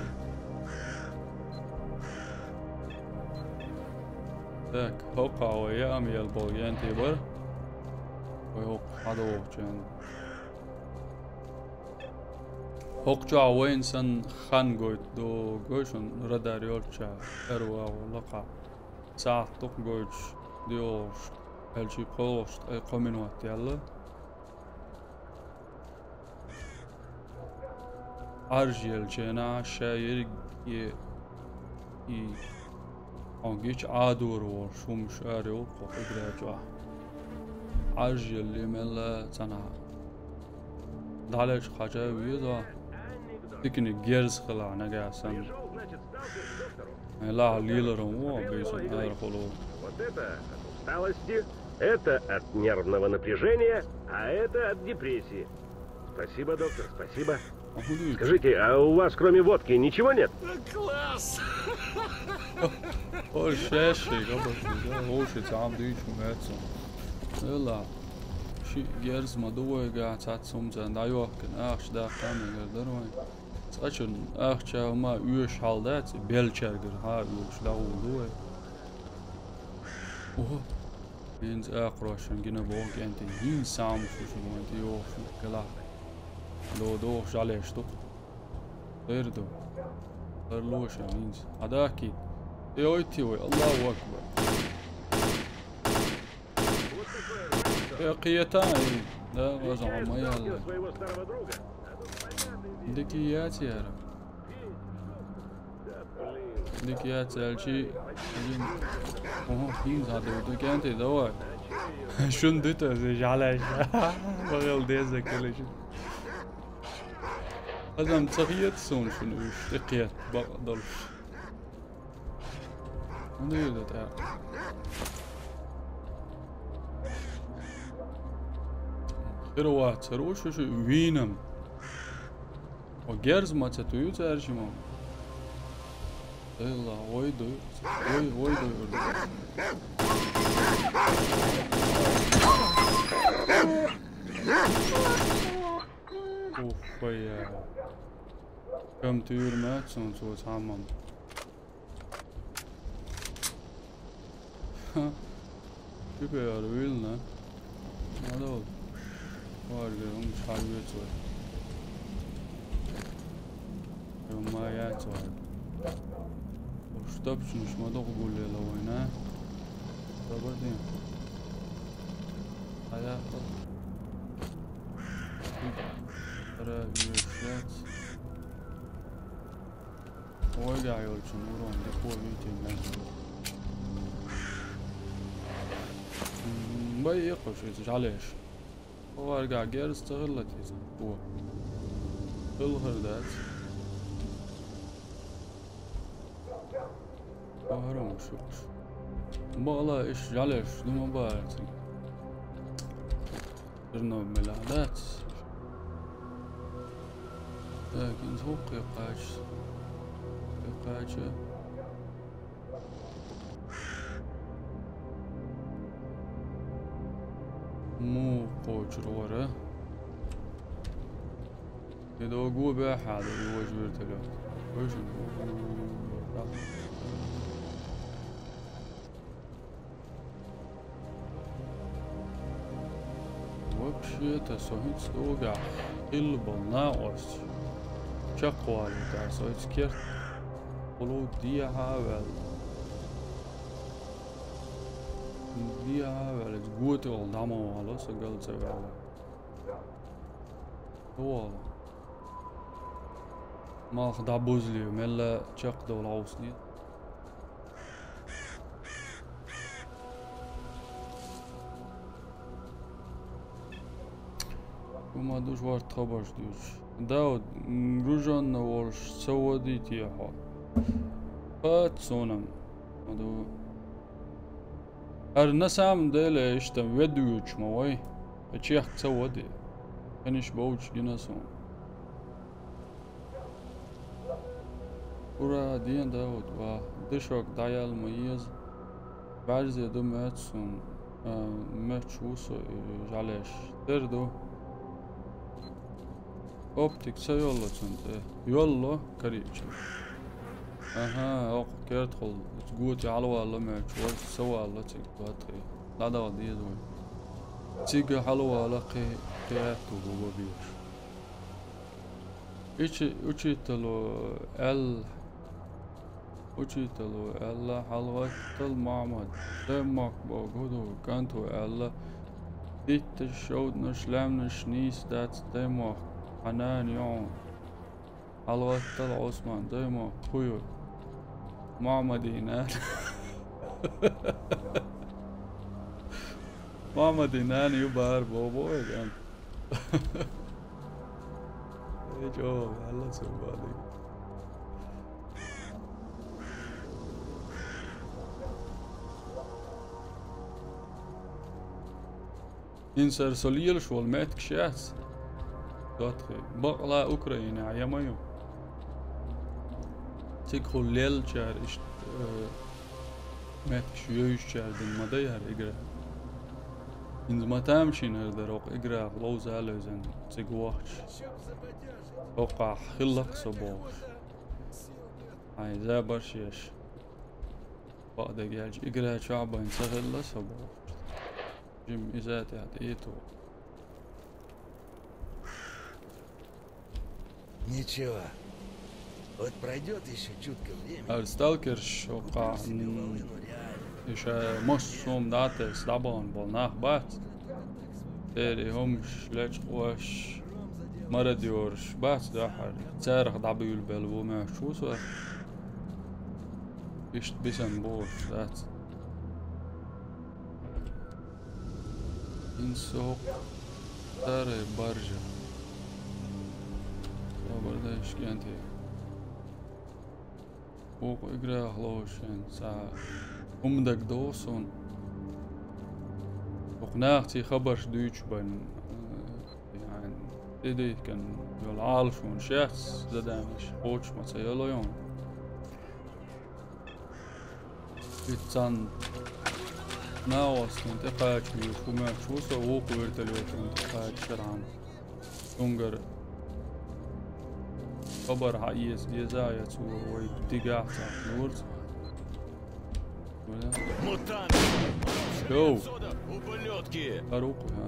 Так, хӀокхахь вай яам ял болу генти бара. Вай хӀокху хьадогӀучарна. ХӀокху чохь вайна санна хан гойту догой шуна радар йолчча, аьрвагӀо лакхахь. Сахьт дукха гойтуш, доьгӀуш, аьлчий кхоалгӀуш ткъе кхо минот яьлла. Ӏаржъелча хенахь ша ерриге и хьо гича Ӏадора волуш хӀумаш ара йолу кху къигра чохь. Ӏаржъеллий мелла а цхьанхьа. ДӀалечу хьажа веза, диканиг герз хилахь нагахь санна. Ай, лахьа леларан вон, бийсан арахула. Вот это от усталости, это от нервного напряжения, а это от депрессии. Спасибо, доктор, спасибо. А хӀун ду? Скажите, а у вас кроме водки ничего нет? Класс! Ой, шаьшший, габар, да, вовши цхьа хӀума дуьйцу моьтту суна. Эла, шиъ герз ма ду вайгахь, цхьацца хӀуманца дӀайохкина, ахча даккха мегар дара вайн. Цкъачунна ахча хӀума оьшуш хьал дац, и беллачаьргара хьа а оьшуш дӀагӀур ду вай. Ого! ХӀинца акхарошна гина боху кӀентий, хӀинца схьа хӀума шу шуна вайн тӀе йогӀуш ю, кхелахь. До-, догӀуш жӀалеш ду-кх. Хир ду. Хир ло шайн хӀинца. Хьадахкий. ТӀеойтий вай, Аллаху акбар. Э, кхета, э, да, ваза хьо ма яьлла. Дика яц яра. Дика яц аьлчи, блин. Ого, хӀинца хьадуьйду кӀентий, давай. Шуна дуьту аса жӀалаьш. Бахал деза калиш. Хазам ца хета суна шуна уьш, тӀекхетта бакъ долуш. ХӀунда ду тӀаккха? Хир вац, хир ву шу, шу вийнам. О, герз ма ца туьйцу аьршима. Элла, вай дуй, вай, вай дуй урду. Ух, бая. Кам тюрьма, цун цо цхьамма. Ха. Чу кхы яра вилна. Надо. Варга, ум шхьа вецой. Ма яц вар. Уж тапчунаш ма доху гулlela вайна. Бабадин. Аяхта. Ара юршац. Ойга йолчун урон дикъо витин мезду. Бай икъуш, иза жалеш. Оварга герз цагъиллат иза. О. Хилхар дац. Оварон шукш. Бала иш жалеш, дума баарцин. Чернобыль дац. Так, ин звук я кач. Я кача. Му кочур вара. Иду губе хада, и вож вертолёт. Вож. Вообще-то со хӀинца догахь хилла болу накъост чекхвалийта, со хӀинца керт хӀуллу дехьа а ваьлла. Дехьа а ваьлла, иза гота олу дӀа ма вало, со гал ца ваьлла. Вало. Малх дӀабузлий, мелла чекхдовла хьовсний. ХӀума душ варт хабарш дуьйцуш. Дауд, м, груженна волуш ца вадийтий хьо? Пат суна. Ма ду. ХӀара на самом деле иштта ведуьйчу ма вай. Чехка ца вади. Хениш бовчу гина суна. Ура, ден Дауд, ва дешок дӀаял ма еза. БӀаьрзе ду моьтту суна, а, моьттуш ву со, э, жалеш. Тера ду. Оптик ца йолло цунна тӀе? Йолло, карийча. Аха, окху кертахула готи хьалавалла моьттуш, варца ца валла цига ватхий. ДӀадала деза вай. Цига хьалавала кхи-, кхи аьтту бу бабеш. Ичи-, учителу аьлла, учителу аьлла, хьалагӀаттал Мохьмад, даймохк боху хӀу ду, кӀант ву аьлла, дитташ, шовданаш, лаьмнаш нийса дац даймохк, хьан нана ю хьуна. ХьалагӀаттал Ӏусман, даймохк хӀу ю? Мохьмадин нана. Мохьмадин нана ю бахара боху бо вай кӀант. Эй, чӀогӀа ваьлла цу бадиг. ХӀинца со лелаш волу меттигаш яц. Дотхи. Бакъала Украинехь я ма ю. Цигахула леллачара иштта, э, меттигаш йевзачара дина ма дай хӀара игра. ХӀинца ма тамашийна хӀара дара, окху играх ловза а левзина цига вахча. Окхахь хилла-кх со бохуш. Хьайн забарш еш. Бакъдерг аьлча, игра чохь бен ца хилла со бохуш. Жим иза тӀехь тӀе а ту. Ничего. Вот пройдёт ещё чутка времени. Ара сталкерш оккха, м, и ша массо хӀума дӀатесна дӀабахана болу нах бац. Церан хӀумаш, лечкъош, мародёраш бац дуьххьара. Царах дӀабуьйлабелла ву моьттуш ву со. Иштта бисина болуш дац. ХӀинца со хӀокху старая баржа. Собар дай шкенте. Вукху играх ловшен цхьа хӀума дагадогӀу суна. Вукху нахаца хабарш дуьйцуш бен, э, ян, тӀедийхкина йолу Ӏалашонаш яц, заданеш кхочуш ма ца йолу йон. Иццан. Наост, тӀекхача вуьйш, хӀу моьттуш ву со, вукху вертолётан тӀекхача шарахьама. Цунгара хабар хьаэца деза а, я цо вай дигахь цхьаъ лорца. Мутанты! Йоу! Отсюда, ублюдки! Ара вукху, хӀа.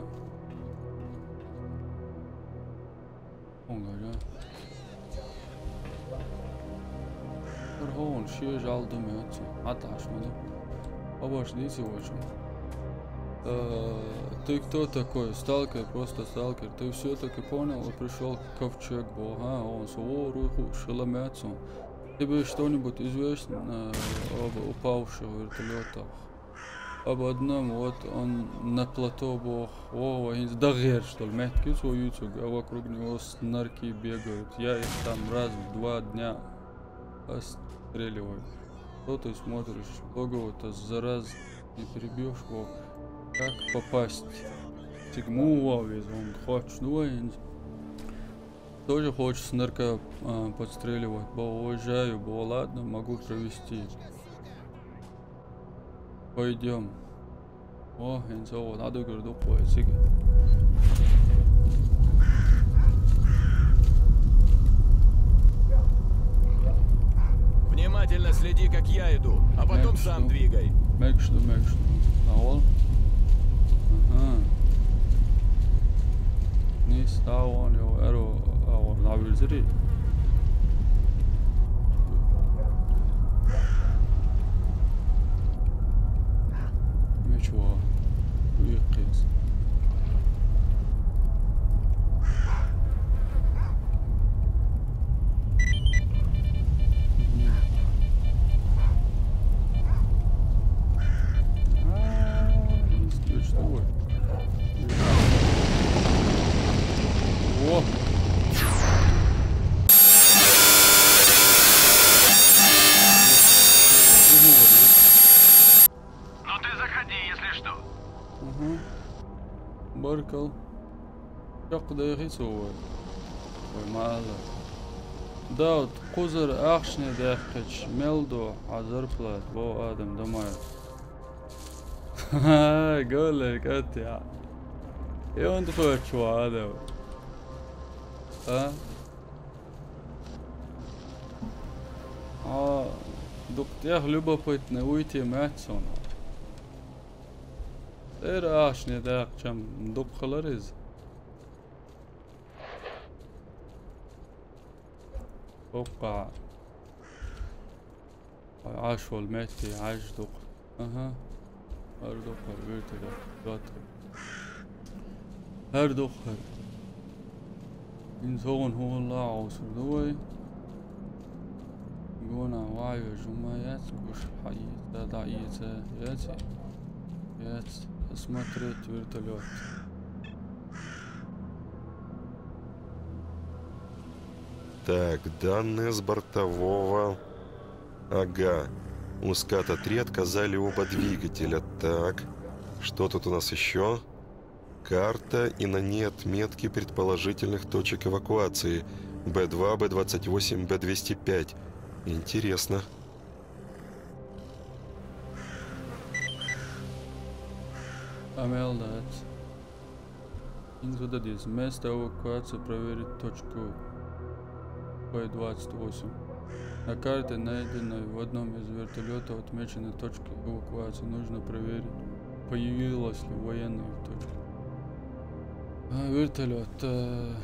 Хьунгара. Хьуна шен жал ду моьтту. Хьатта хьаш ма ду. Хабарш дийци вайчун. Э, ты кто такой? Сталкер, просто сталкер. Ты всё-таки понял и пришёл к ковчегу? Ага, он со вогӀур ву хууш хила моьтту. Тебе что-нибудь известно, э, об упавших вертолётах? Об одном, вот он на плато боху, вогӀу вай хӀинца даггерчу долу меттиг ю цо юьйцург, а вокруг него снарки бегают. Я их там раз в два дня отстреливаю. Что ты смотришь в логово-то, зараза, не перебьёшь его? Как попасть? Цига муха ван веза, хӀунда хоттуш ду вай хӀинца? Тоже хочешь снарка, а, подстреливать? Бо, уезжаю, бо, ладно, могу провести. Пойдём. О, хӀинца вогӀу, дӀадуьгур ду-кх вай цига. Внимательно следи, как я иду, а потом сам двигай. Мегаш ду, мегаш ду. АгӀор. Ага. Нийса дӀа а вон, йо, аьрру агӀор дӀавирзирий. Мича вогӀу? Вуьйхьа кхийса. А, не скажешь, что вот. О! Ну ты заходи, если что. Угу. Баркал. Чекхдайхи цо вай. Вай ма аллара. Давт, кхузара ахчане даьккхича, мел до хьан зарплата, боху Адам Дамаев. Ха-ха, голлай кӀант я. И хӀунда хоьттуш ву Адам? А? А, дукха тӀех любопытный вуй те моьтту суна. ТӀера ахчане даккхачам дукха хилар иза. Оккха. Ӏаш волу метте Ӏаш дукха. Аха. ХӀара дукха, хӀара вертолёт. Дот. ХӀара дукха, хӀара. ХӀинца хӀуна хӀума ла Ӏовсур ду вай. Гонах ваьхьа вежа хӀума яц, гуш хьаэца, дӀаэца яц. Яц. Смотреть вертолёт. Так, данные с бортового. Ага. У ската три отказали оба двигателя. Так. Что тут у нас ещё? Карта, и на ней отметки предположительных точек эвакуации. Б два, Б двадцать восемь, Б двести пять. Интересно. Амел дац. ХӀинца дан деза. Место эвакуации, проверить точку Б двадцать восемь. На карте, найденной в одном из вертолётов, отмечены точки эвакуации. Нужно проверить, появилась ли военная точка. А, вертолёт, э,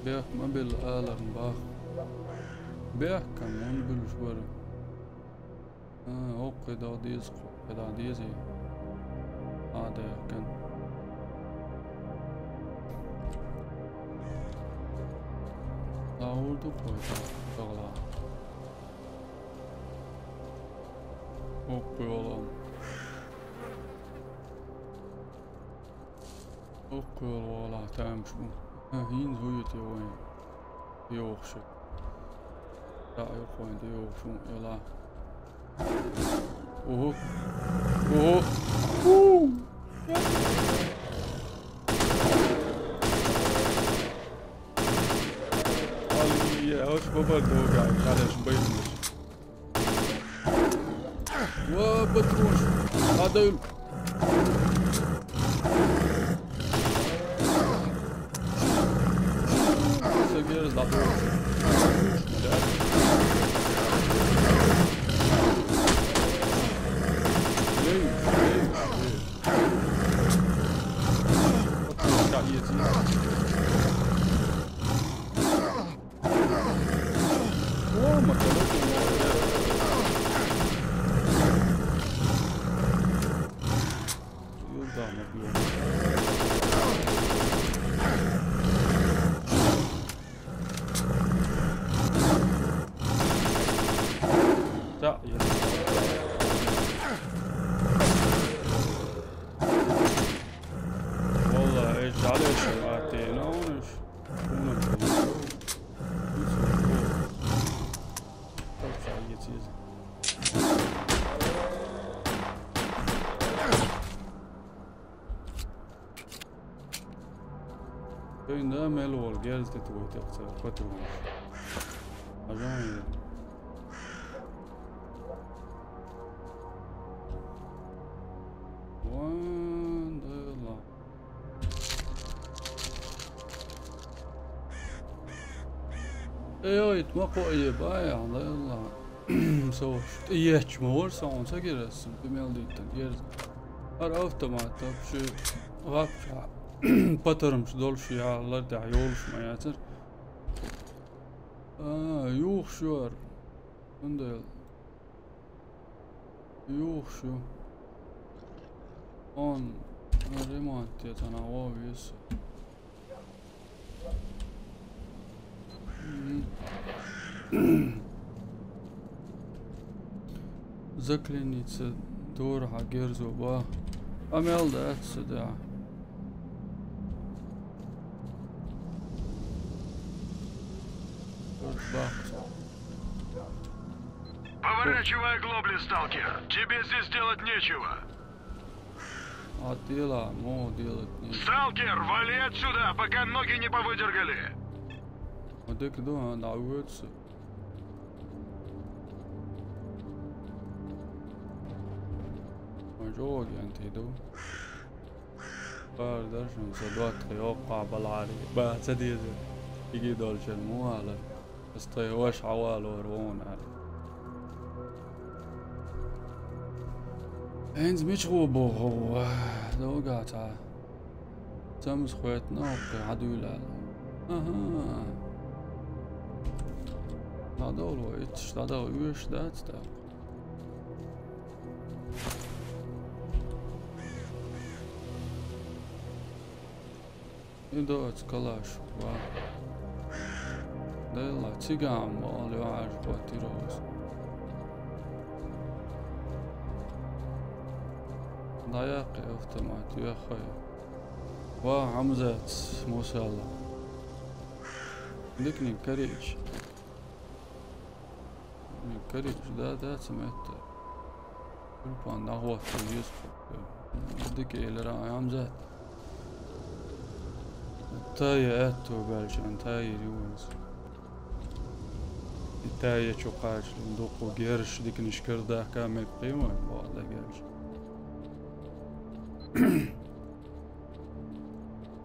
бех мобиль аларн бах. Бех кам, он билуш бара. А, оккхе дал деза, кхо, кхе дал деза. А, да, кан. А, урду кхой, да, да, ла. Оккхе вала. Оккхе вала, тамаш бу. А, хӀинца вуьйта вайн. Йохуш. Да, йохуш, да, йохуш, эла. Ого. Ого. Фу. Аллилуйя, хош баба дога, конечно, боюсь. Ва, патронаш. Падаю. Сагерза. Лей, лей, лей. Патронаш, я тебе. О, мотылок у меня. Ёлдам, ёлдам. Да, я. Валла, эш, жалеш, а ты, ну, он эш. Унам. Исо. Как сагиц из. Тойнда мел вол герз тетуй текца патрон. Ажан. Ван да ла. Эй, ой, ма кхоъ е бай, Алла, Алла. Со, тӀеечча ма вар со, он ца гира сан, тӀе мел диттан герз. ХӀара автомат, вообще, вообще, патармаш долуш я, лар тӀехь йолуш ма яцара. А, юхуш ю хӀара. Цундела. Юхуш ю. Он ремонт тетана вовес. Мгм. Заклиниться дора хьан герзо баха. Къамел дац ца да. Бах. Поворачивай к лобле, сталкер. Тебе здесь делать нечего. А дела, мо делать нечего. Сталкер, вали отсюда, пока ноги не повыдергали. А дек ду, а, на улице. Ма жо агент иду. Пар дар шун со дот хьо йоккха балари. Ба, ца деза. Иги долчун му ала. Ас тхай ваша хьавалор вон ала. ХӀинца мича гӀо боху хьо? Догахь цхьа. Цамас хӀоьттина хӀокху хьан дуьйла аьлла. Аха. ДӀадовла вай, итташ дӀадала оьшуш дац тӀаккха. И доцу калаш, ва. Делла, цигахь ма ала, юьхьӀаьржа хӀоттийра оцу. ДӀаяккхи автомат, юьххье. Ва, Хьамзат, мусала. Диканиг карийча. Карийча, да, да, ца метта. Тюльпан дӀахӀотта еза. Дика элира, Хьамзат. Тая аьтту баьлча, тая юванца. И тая чу кхачалун дуккху герш диканаш кара дахка мега кхийман, боху дагерча.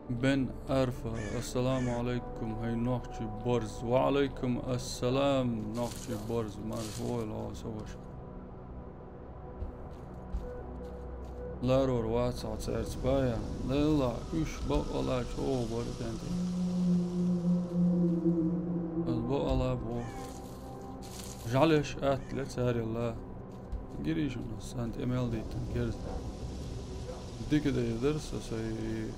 Бен Арфа, ассаламу алайкум, хӀай нохчий борз. Ва алайкум ассалам, нохчий борз, марша войла хьо, со ваша. Ларор вац хьо цаьрца, бая, лелла, уьш бакъала чӀогӀа бара тӀаьнтӀе. Ас бакъала боху. ЖӀалеш атта ле царилла. Гирижина сан тӀе мел дийтина керза. Дика дайдара со сай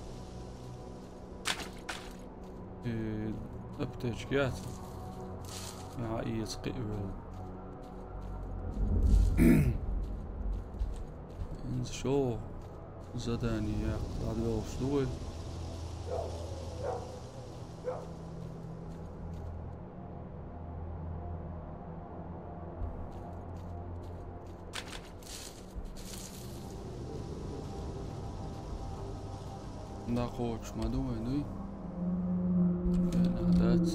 И аптечка яц. Яхьа, иза кхиавелла. ХӀинца шо задание яккха дӀадоьлхуш ду вай. ДӀакхочуш ма ду вай, дуй? Вена дац.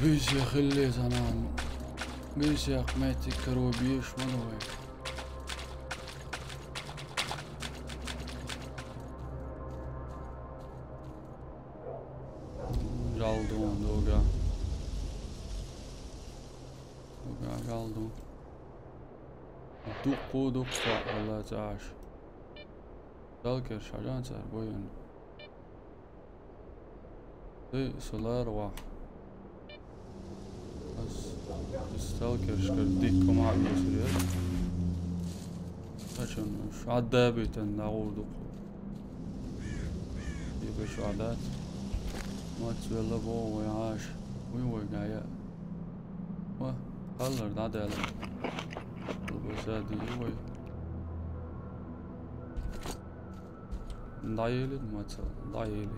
Бийсех хилли санаан. Бийсех меттиг каро беш ма вай. Жал ду, дога. Дога, жал ду. Дукку, дукку, Алла цааш. Сталкер шажан цар бойн. Ды сулар ва. Ас, ас сталкер шкар дикку ма бисрет. Ачун шадда битен дагу дукку. Ибе шадат. Мацвелла бо вай аш. Уй вай гая. Ва, халлар да дала. Лубаса ди вай. Дайли маца, дайли.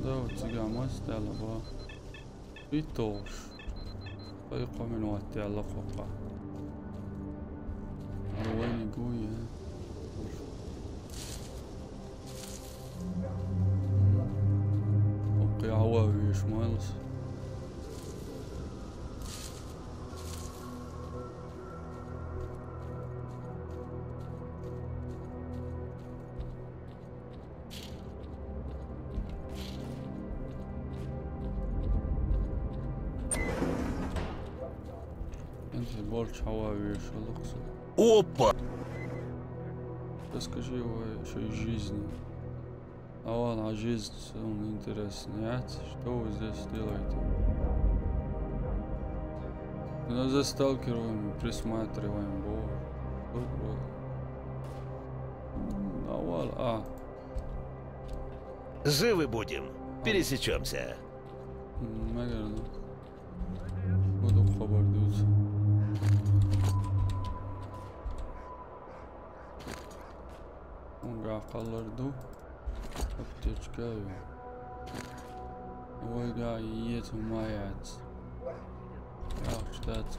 Да, вот цига мас дала ба. Итош. Ай, къамин ватти алла къоққа. Алла вайни гуя. Окей, ава виш майлс. Инза болч хьавави шалукъса. Опа! Расскажи о своей жизни. А вон, а жизнь, он интересный, а? Что вы здесь делаете? Ну, за сталкером присматриваем, бо. Тут вот. М, а вон, а. Живы будем. Пересечемся. М, наверное. Буду хабар дюз. Унга къаллар ду. Аптечка ю. Ойга иет умаяц. Яхшдац.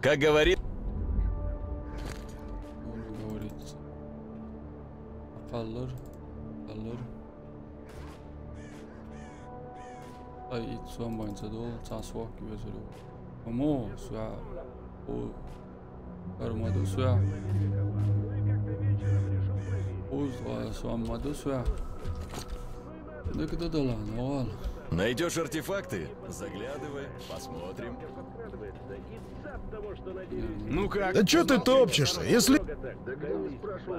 Как говорит. Он говорит. Къаллар. Къаллар. Ай, ит суам байн цадол, ца суак киве сыру. Амо, суа. О, армаду суа. Уз, а, суам маду суа. Да куда дала, навал. Найдёшь артефакты? Заглядывай, посмотрим. Ну как? Да чё ты топчешься? Если...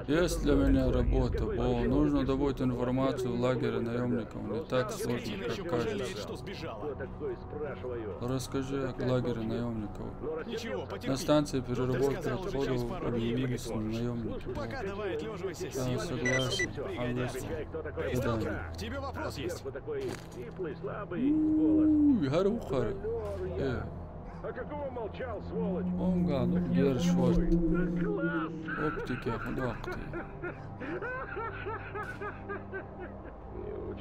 Есть для меня работа, Бо. Нужно добыть информацию в лагере наемников. Не так сложно, как кажется. Расскажи о лагере наемников. Ничего, потерпи. На станции переработки отходов объявились наемники, Бо. Пока давай отлеживайся, силами согласен. К дому приходи. К дому. Сталкер, к тебе вопрос есть. Уй, хару хар. Э. А какого молчал, сволочь? Онга, ну, гер шорт. Оптике худо ахти.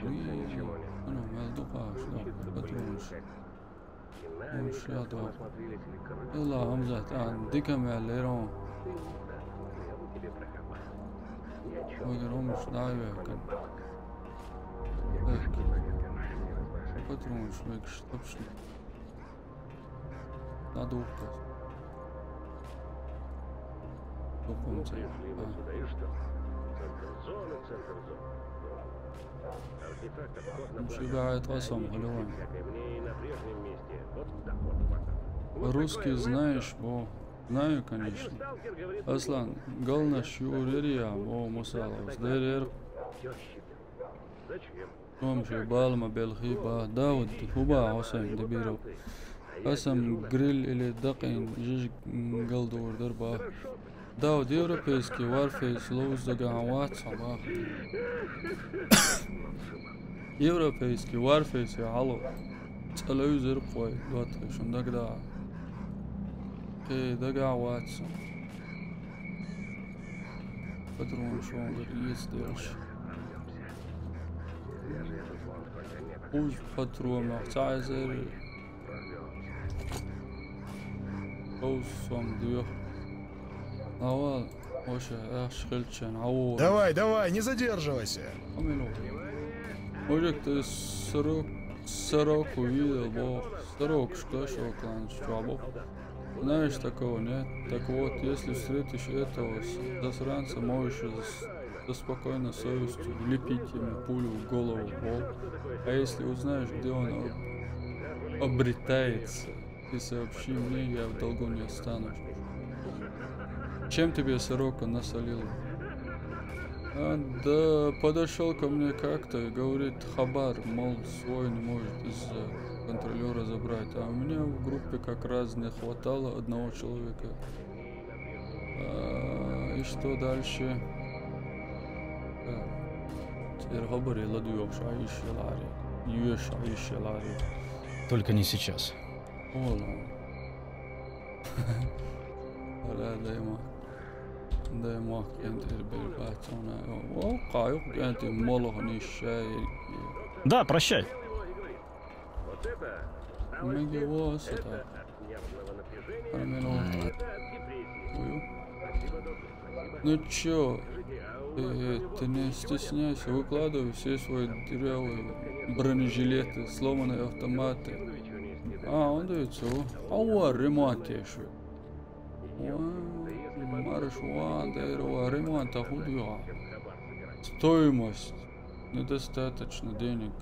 Уй, ана мел дука, что, патронш. Онш я да. Эла хамзат, а, дика мел лерон. Ой, гер омш да, ю, кан. Так. Патронш мекш, топшни. Надувка. Докумцы. А. Ну, всегда это особо, Лёва. Русский знаешь, Бо? Знаю, конечно. Аслан, галнаш юрерия, Бо, мусалас. Дерер. Зачем? Том же балма белхи ба, Дауд, хуба Хусейн дебиру. Хасам грил или дакъин жиж галдур дарба. Дауд, европейский Warface лоуз дага ватса ба. Европейский Warface я хало. Цалуй зер кой, дот шундагда. Кей дага ватса. Патрон шонгар иес делш. Уз патрон мах цайзер. Уз сом дух. Авал, оша, ах, шхилчен, ау. Давай, давай, не задерживайся. Амину. Мужик, ты срок, сороку видел, бог. Сорок, что ж, клан, чё, бог? Знаешь, такого нет. Так вот, если встретишь этого с- засранца, можешь с- со спокойной совестью влепить ему пулю в голову, бог. А если узнаешь, где он об- обретается, и сообщи мне, я в долгу не останусь. Чем тебе сорока насолил? А, да подошел ко мне как-то и говорит, хабар, мол, свой не может из-за контролера забрать. А у меня в группе как раз не хватало одного человека. А, и что дальше? А, теперь хабар, я ладу, вообще, а ещё лари. Ещё, а ещё лари. Только не сейчас. Ола. Ола, дай ма. Дай ма, кент эрбел бацона. О, кайук кент молох нишай. Да, прощай. Меги вос это. Армено. Ой. Ну чё, э, ты не стесняйся, выкладывай все свои дырявые бронежилеты, сломанные автоматы. А, он дается. Ава, ремонт ещё. Ва, марш, ва, дайрова, ремонт, а худ ва. Стоимость. Недостаточно денег.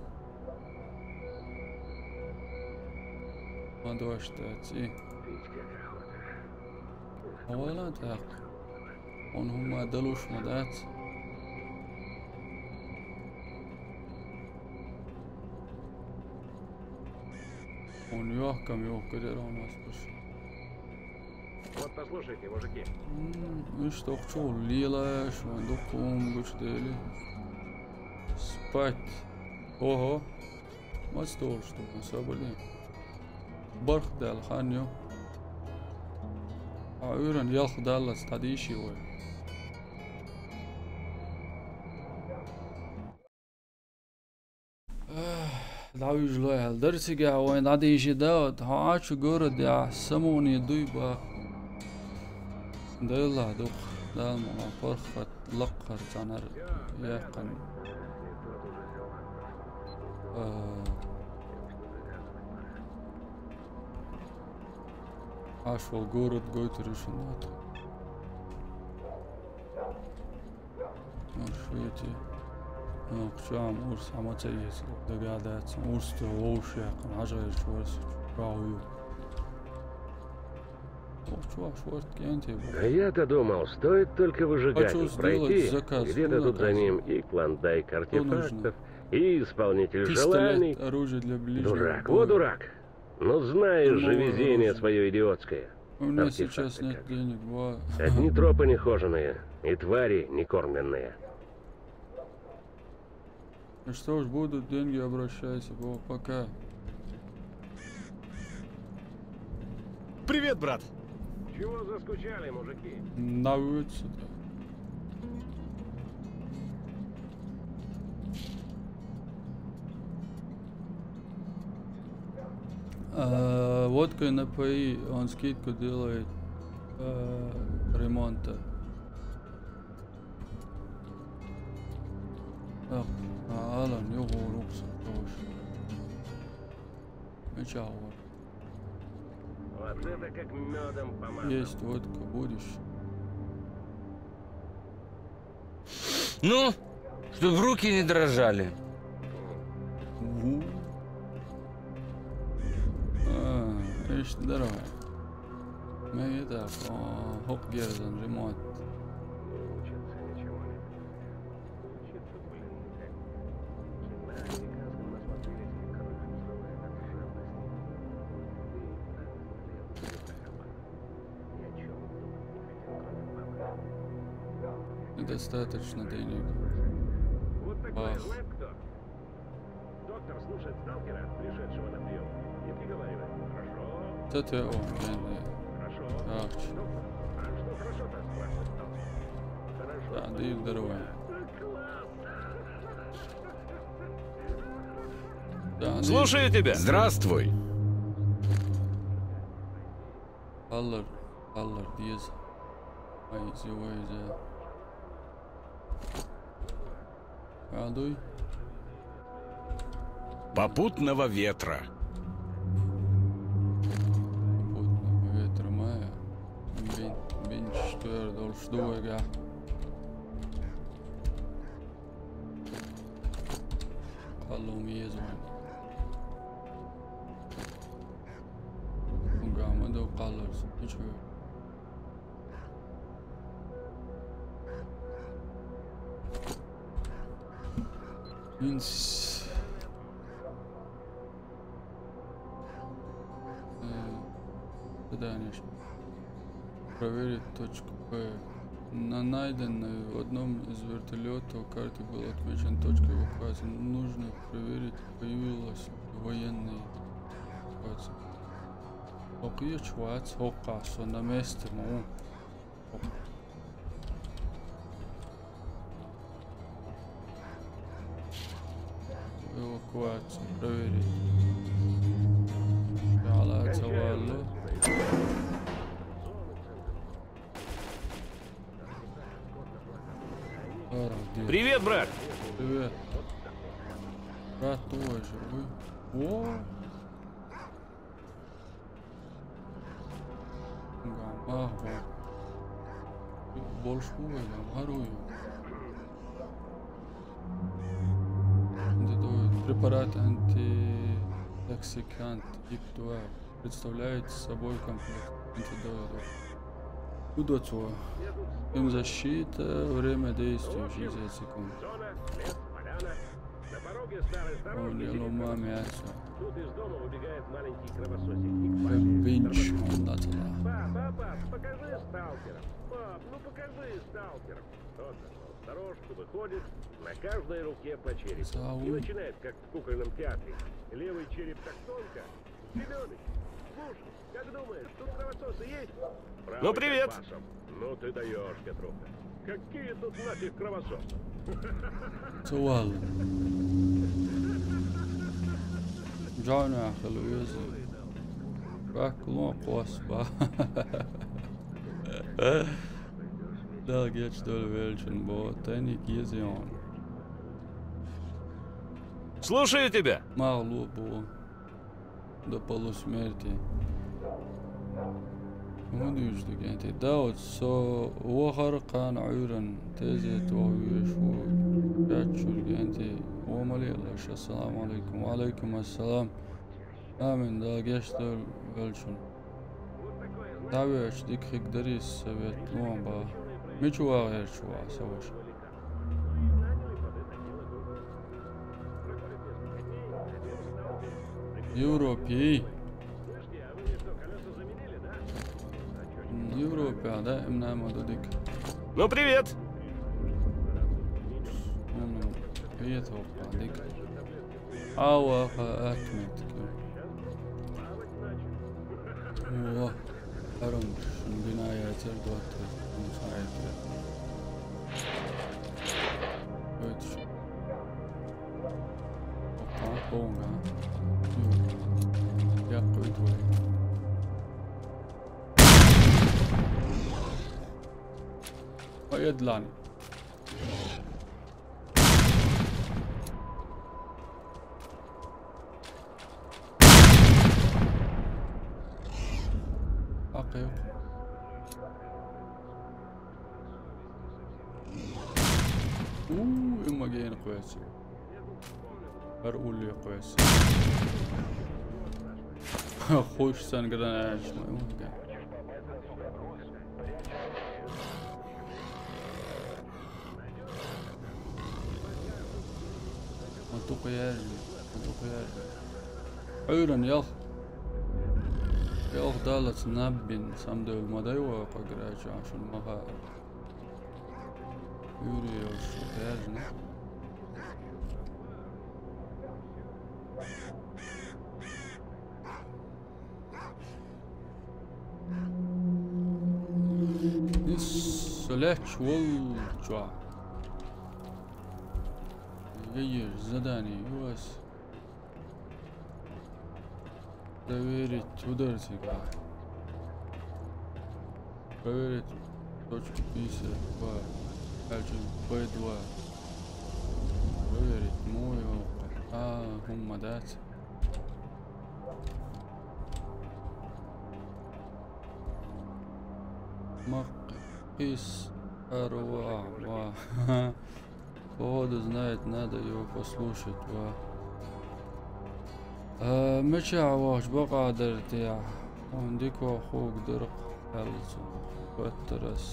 Надо что-то. Вала так. Он хума далуш ма дац. Он юахкам юах кадер он маспуш. Вот послушайте, мужики. М, ишта охчул лилаш, ван духум гуч дели. Спать. Ого. Мац дол, что мы собрали. Барх дал, хан ё. А уйран ялх даллас, тадиши вой. Эх, давижло ял. Дерсига вайн тадиши да, вот, ха, ачу город я, самони дуй ба. Дела, дух, да, мала, пархат, лакхар, цанар, яхан. Э, Ашвал город гой туришин ат. Маршрути. Ах, чам урс амаца ес. Дагадацам урс то оуш яхан, ажа еш варс. Кау ю. Ох, чувак, шварт кенте. А я-то думал, стоит только выжигатель пройти, где-то тут за ним и клондайк артефактов, и исполнитель желаний. Пистолет, оружие для ближнего боя. Дурак, вот дурак. Ну знаешь же везение свое идиотское. У меня сейчас нет денег, ва. Одни тропы нехоженые, и твари некормленные. Ну что ж, будут деньги, обращайся, ва, пока. Привет, брат. Чего заскучали, мужики? На улице-то. А, водкой напои, он скидку делает, а, ремонта. Так, а, Алан, ё, рухса, тоже. Меча, вот. Вот это как мёдом помазал. Есть водка, будешь? Ну, чтоб руки не дрожали. Ву. А, ишта дарай. Ма это, а, хок герзан ремонт. Недостаточно денег. Бах. Доктор слушает сталкера, пришедшего на приём, и приговаривает: «Хорошо». Т Т О, блин, да. Хорошо. Ах. Ну, а что хорошо-то, спрашивает сталкер. Хорошо. Да, да и здорово. Да, да и... Слушаю тебя. Здравствуй. Аллар, аллар, диез. Ай, зевай, зевай. Адуй. Попутного ветра. Попутного ветра, майя. Бин, бин, что я должен, что я. Каллум езман. Унгама до калларс. Ничего. Инс. Э, задание. Проверить точку Б. На найденной в одном из вертолетов карты был отмечен точка эвакуации. Нужно проверить, появилась ли военная эвакуация. Окей, чувак, хоккасо на месте, ну. Эвакуация проверить. Яла цаваллу. Привет, брат! Привет. Брат, твой же, вы. О! Ага, ага. Больше угля, воруем. Это препарат антиоксикант тип два. Представляет собой комплект антидотов. Удоцо. Им защита, время действия шестьдесят секунд. Зона, лес, поляна. На пороге старой сторожки сидит кровосос. Тут из дома выбегает маленький кровососик. Николай. Бинч, он датала. Пап, пап, пап, покажи сталкерам. Пап, ну покажи сталкерам. Тот нашел сторожку, выходит, на каждой руке по черепу. И начинает, как в кукольном театре. Левый череп так тонко. Семёныч, слушай, как думаешь, тут кровососы есть? Ну, привет. Ну ты даешь, Петруха. Какие тут нафиг кровососы? Суал. Джона хилуюзу. Как лон косба. Да, геч дол велчин бо, тани гизион. Слушаю тебя. Мало бо. До полусмерти. Удуш дигенти. Дауд, со вахар кан уйран. Тезет вавиш ву. Качур генти. Ва малилаш. Ассаламу алейкум. Ва алейкум ассалам. Амин. Да, гештер велчун. Давеш дик хик дарис совет луан ба. Мичу вагер чуа саваш. Европе. М, Европе, да, им нам додик. Ну, привет! Ну, ну, привет, опа, дик. Ава, ха, отметки. О. Харун, шунгина я тер дот, шунгина я тер. Ой, ты чё? Опа, бонга. Я кой твой. Ой, я длань. Акы ёк. Уу, эмма гейин квест. Бир улли квест. Хош сен гранат ачмай. Антука яри, антука яри. Уйран ялх. Ялх далац наббин самдев мадай ва каграча шун маха. Уйран ялх шутяжна. Ис, солеч волча. Гаеш задание у вас. Проверить ударника. Проверить точку пятьдесят два. Дальше Б два. Проверить мой опыт. А, хӀумма дац. Маккхис арва ва. Походу, знает, надо его послушать, ва. А, мичахь вахча бакъа дара те? Хьуна дика хӀуг дара-кх аьлла цунах. Паттарас.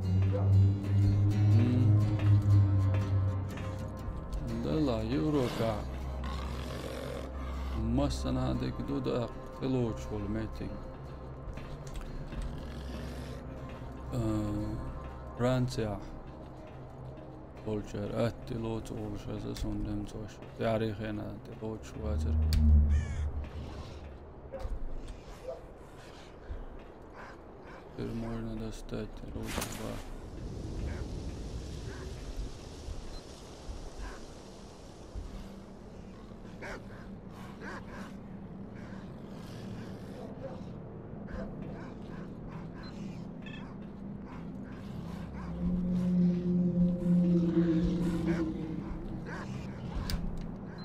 М. Дала Европа массанхьа дика ду даккха тӀелоцуш волу меттиг. А, Францияхь болчара атта тӀелоцу олуш аса суна немцоша. ТӀаьхьарий хенахь тӀелоцуш вацара. Теперь можно достать ружье.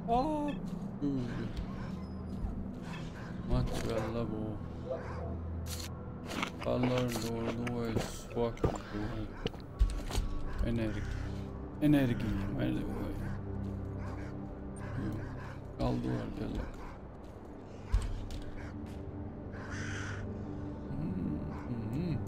О, маттвелла бу. Color, door, door, fuck, door. Энерги. Энерги. Калдуар делок. Мгм.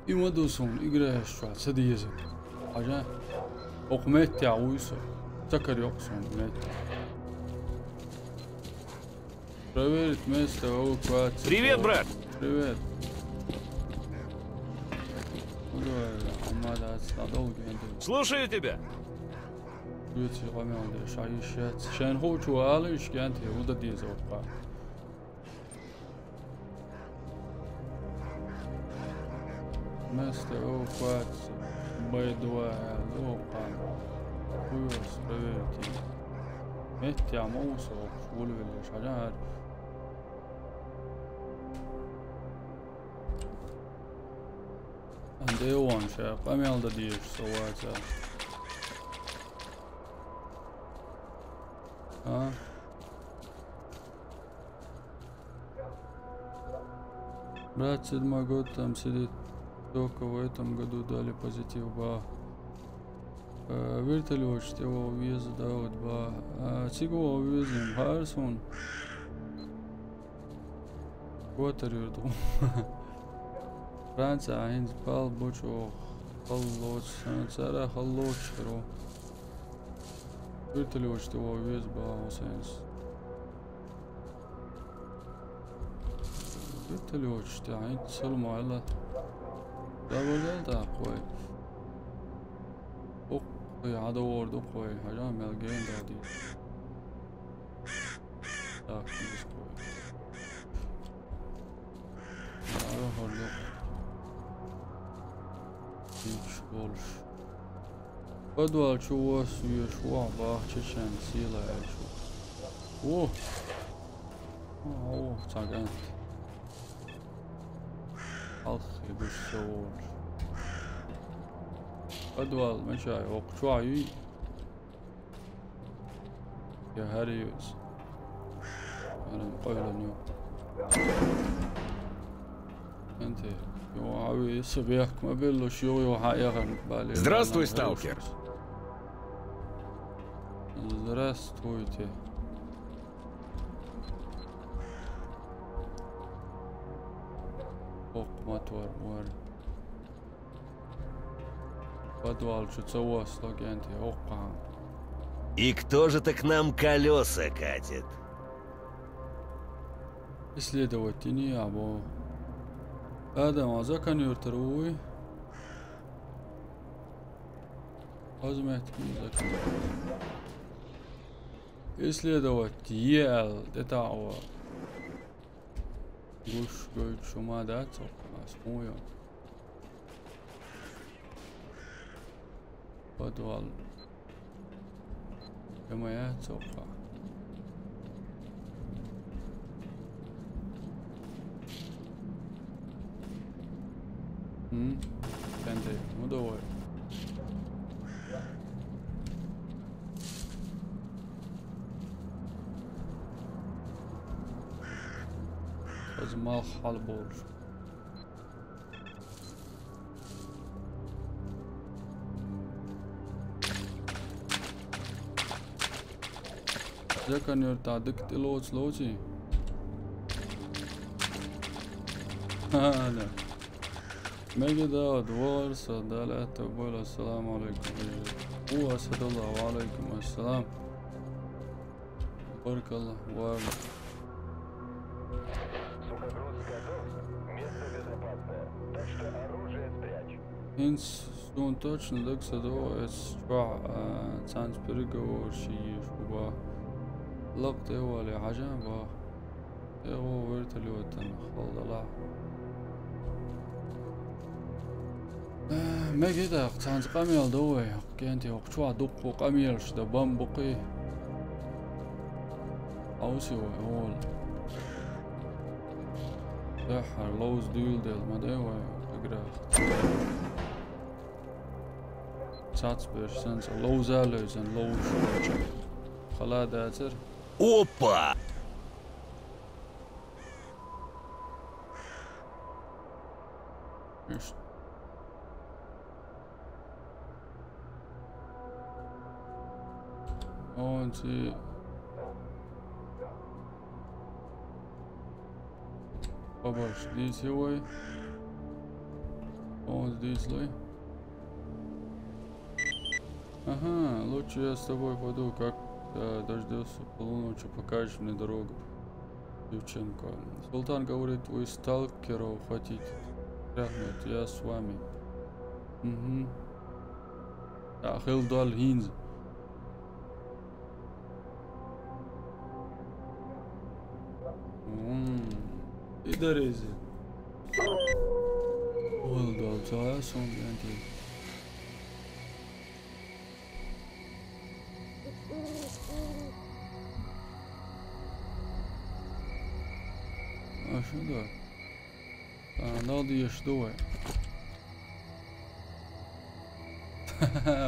И ма ду суна играеш чохь ца деза. Хьажа, окху меттехь вуй со. Ца карайо-кх суна меттехь. Проверить место эвакуации. Привет, брат! Привет. Слушаю тебя. Шуьца къамел деш, ша йиш яц. Шайн хуучу ала йиш кӀентий, хӀун дан деза оккха? Место эвакуации. Б два аьлла, оккха. Хуьйос проверить. Меттехь ма ву со оккхуш, вулвеллеш, хьажахьара. Андеон ша къамел дан дезаш со ваца. А? Брат, седьмой год там сидит. Только в этом году дали позитив, ба. Э, вертолётчик тӀе вогӀу веза, Дауд, ба. А, цига вогӀу веза, хӀара суна. Котар юрт. Франция, а хӀинца бал бу чӀогӀа. Халлоч, цара халлоч хир ву. Вертолётчик тӀе вогӀу веза, ба, Хусейнс. Вертолётчик тӀе хьайна салма хьала. Дабагал тӀаккха вай. Укх, хьадогӀур ду-кх вай, хьажа мел гена дади. Так, иза кхой. Ара хӀордо. Дийцаш болуш. Подвал чу вос веш вохьа бахча чан сила аьлла. О! О, ца гӀант. Хьалххе гуш ца волуш. Подвал мачай, окху чохь юй? Я хӀара ю иза. ХӀара къойлан ю. Анте, ю, ави, са бехк ма беллуш, ю, ю, хьан яхар бале. Здравствуй, сталкер. Здравствуйте. Окх мотор, ор. Подвал чу ца воссало кӀентий, оккхахьа. И кто же-то к нам колеса катит? Исследовать йиний або. Адам, а закан юртара вуй? Хазмет закан. Исследовать е аьлла, тӀетаӀо. Гуш гойтуш хӀума дац оккхахьа, ас хӀун йо? Подвал. Ма яц оккхахьа. Из малх хьалаболуш. Закан-Юьртахь дика тӀе лоцу лоций? Ха, да. Мегида, вахар со, Дала аьтту бойла, ассаламу алайкум. О, асадалла, ва алайкум ассалам. Баркалла, варна. Сухогруз готов. Место безопасное. Так что оружие спрячь. ХӀинца суна точно дага ца до, эс чохь, а, цхьаьнца переговорщик еш ву бах. Лакха тӀе а вале хьажа бах. ТӀе гӀо вертолётан, хала далахь. Мега тӀаккха цхьаьнца къамел ду вай, кӀентий, хӀокху чохь дуккха къамелаш дан бан бу кхий. Хьовсий вай, хӀола. Дуьххьара ловза дуьйладелла ма дай вай, хьуьгара. Цацберш санна, цкъа ловза а левзина, ловзуш волчу. Хала дацара. Опа! Иштта. Онци. Побольше дийци вай. Онци дийцалой. Ага, лучше я с тобой пойду, как, э, дождёшься полуночи, покажешь мне дорогу. Девчонка. Султан говорит, вы сталкеров хотите трахнуть, я с вами. Угу. А, хила дол хӀинца. М, и дара иза. Вала дол, ца а сон бен те. А шу да? А, дал деш ду вай.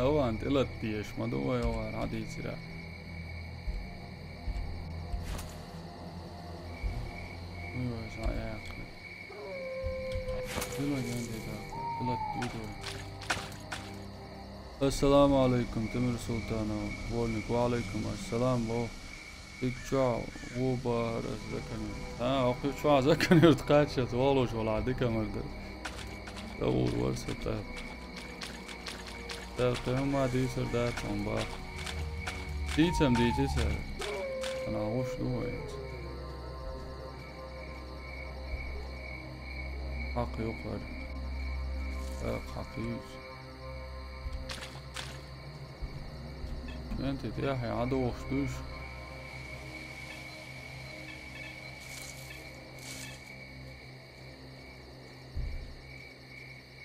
Ован, тӀелат деш, ма ду вай, ован, хьан дийцира. Уй, вай, ша яхна. ТӀелат ян де да, тӀелат ду вай. Ассаламу алайкум, Тимир Султанов, Вольник, ва алайкум ассалам, во. Дика чохь ву бахара ас Закан-Юьрта. А, хӀокху чохь Закан-Юьрта кхаччалц валуш валахь дика мар дара. Ца вур вара сан тӀаккха. Ца кхин хӀума дийцар дац хьуна бах. Дийцам дийци цара. Ана гӀуш ду вайца. Хьакха юкъара. ТӀаккха хьакха юьйцу. Вен те тӀехь Ӏадохуш дуьш.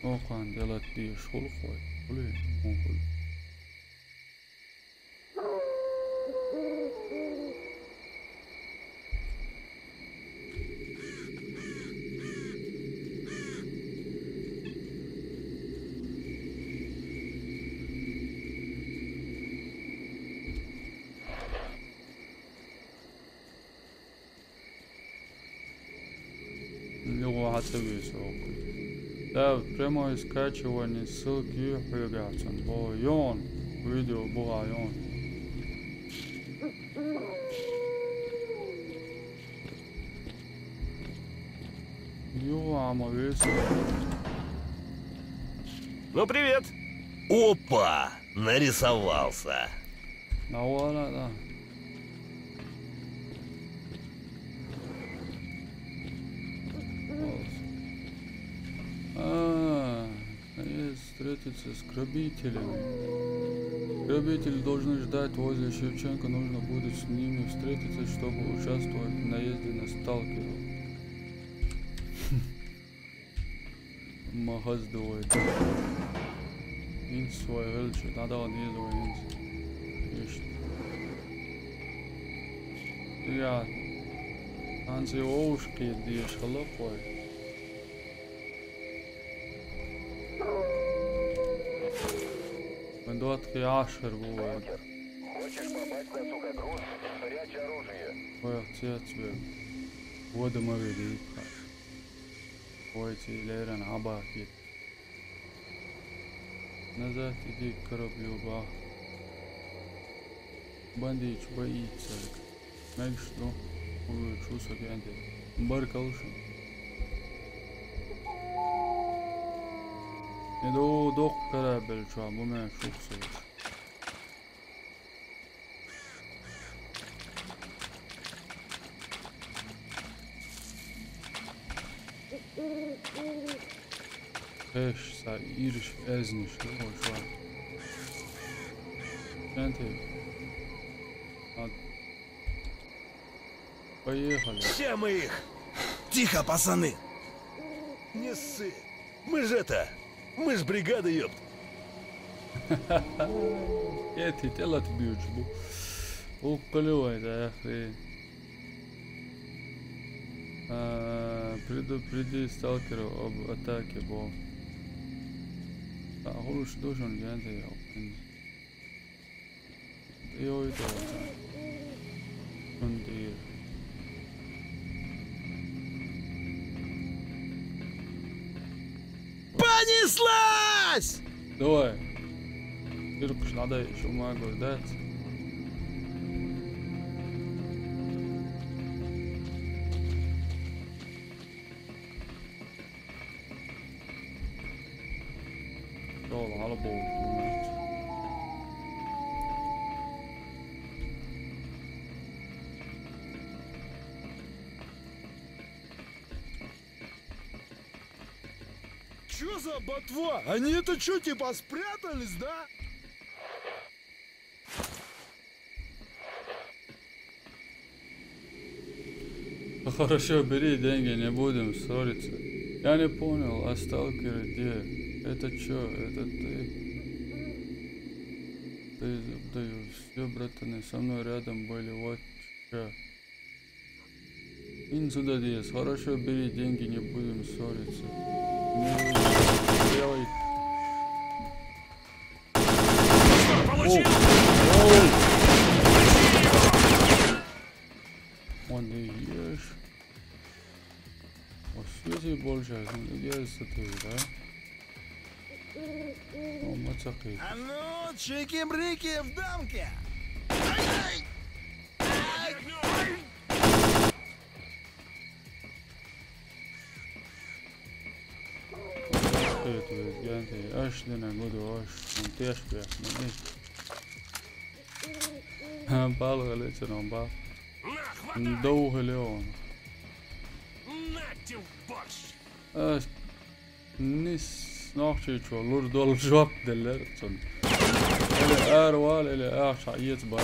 Окхан делат деш хулах вай. Хули, хӀун хули. Юха хьан ца веза хӀокху. Да, прямое скачивание ссылки хьоьгахь цунна. Бо, йон, видео бухахь йон. Юха хьан ма веза. Ну, привет! Опа! Нарисовался! Навала, да. А, наезд встретиться с грабителями. Грабители должны ждать возле Шевченко, нужно будет с ними встретиться, чтобы участвовать в наезде на сталкеров. Ма хаза ду вай. ХӀинца вай хилча, дӀадала деза вай хӀинца. Иштта. Дигахь, хӀинца и вовшахкхета дезаш хилла-кх вай. Вайн доттагӀий Ӏаш хир бу вай. Хочешь попасть на сухогруз? Спрячь оружие. Вайх цецбе. Вода ма ве дийкха. Вай ци леран хьабахкийта. Назад иди к кораблю, бах. Бандиташ боится. Мегаш ду, хӀун чу со кӀентий. Баркалла шуна. Э, ду, доккха корабль чохь бу мегаш ду со. Эш, са ирш, эзниш, ну, вот, вот. Кстати, а, поехали. Все мы их! Тихо, пацаны! Не ссы! Мы же это... Мы ж бригада, ёпт! Эти тела ты бьёшь, бу. Уккалывай, да, хрен. А, предупреди сталкеров об атаке, бо. А, хулуш душон, я, я, я. Йой, да. Фондир. Понеслась! Давай. Иркуш надо ещё могу дать. Yol alıp olsun. Чё за ботва? Они это чё, типа спрятались, да? Хорошо, бери деньги, не будем ссориться. Я не понял, а сталкеры где? Это чё, это ты? Ты, да, всё, братаны, со мной рядом были, вот чё. Инсуда дес, хорошо, бери деньги, не будем ссориться. Ну, делай. Получил! Оу! Оу! Он и ешь. Вот связи больше, он и ешь, ты, да? О, мацакы. А ну, чики-брики в дамке! Ай-яй! Ай! Аш дина гуду, аш, он теш бяхна. Ха, балга лецен он бал. Довга леон. Аш нис нохчийчо лур дол жоп деллер цун. Или ар вал, или ах ша иец бар.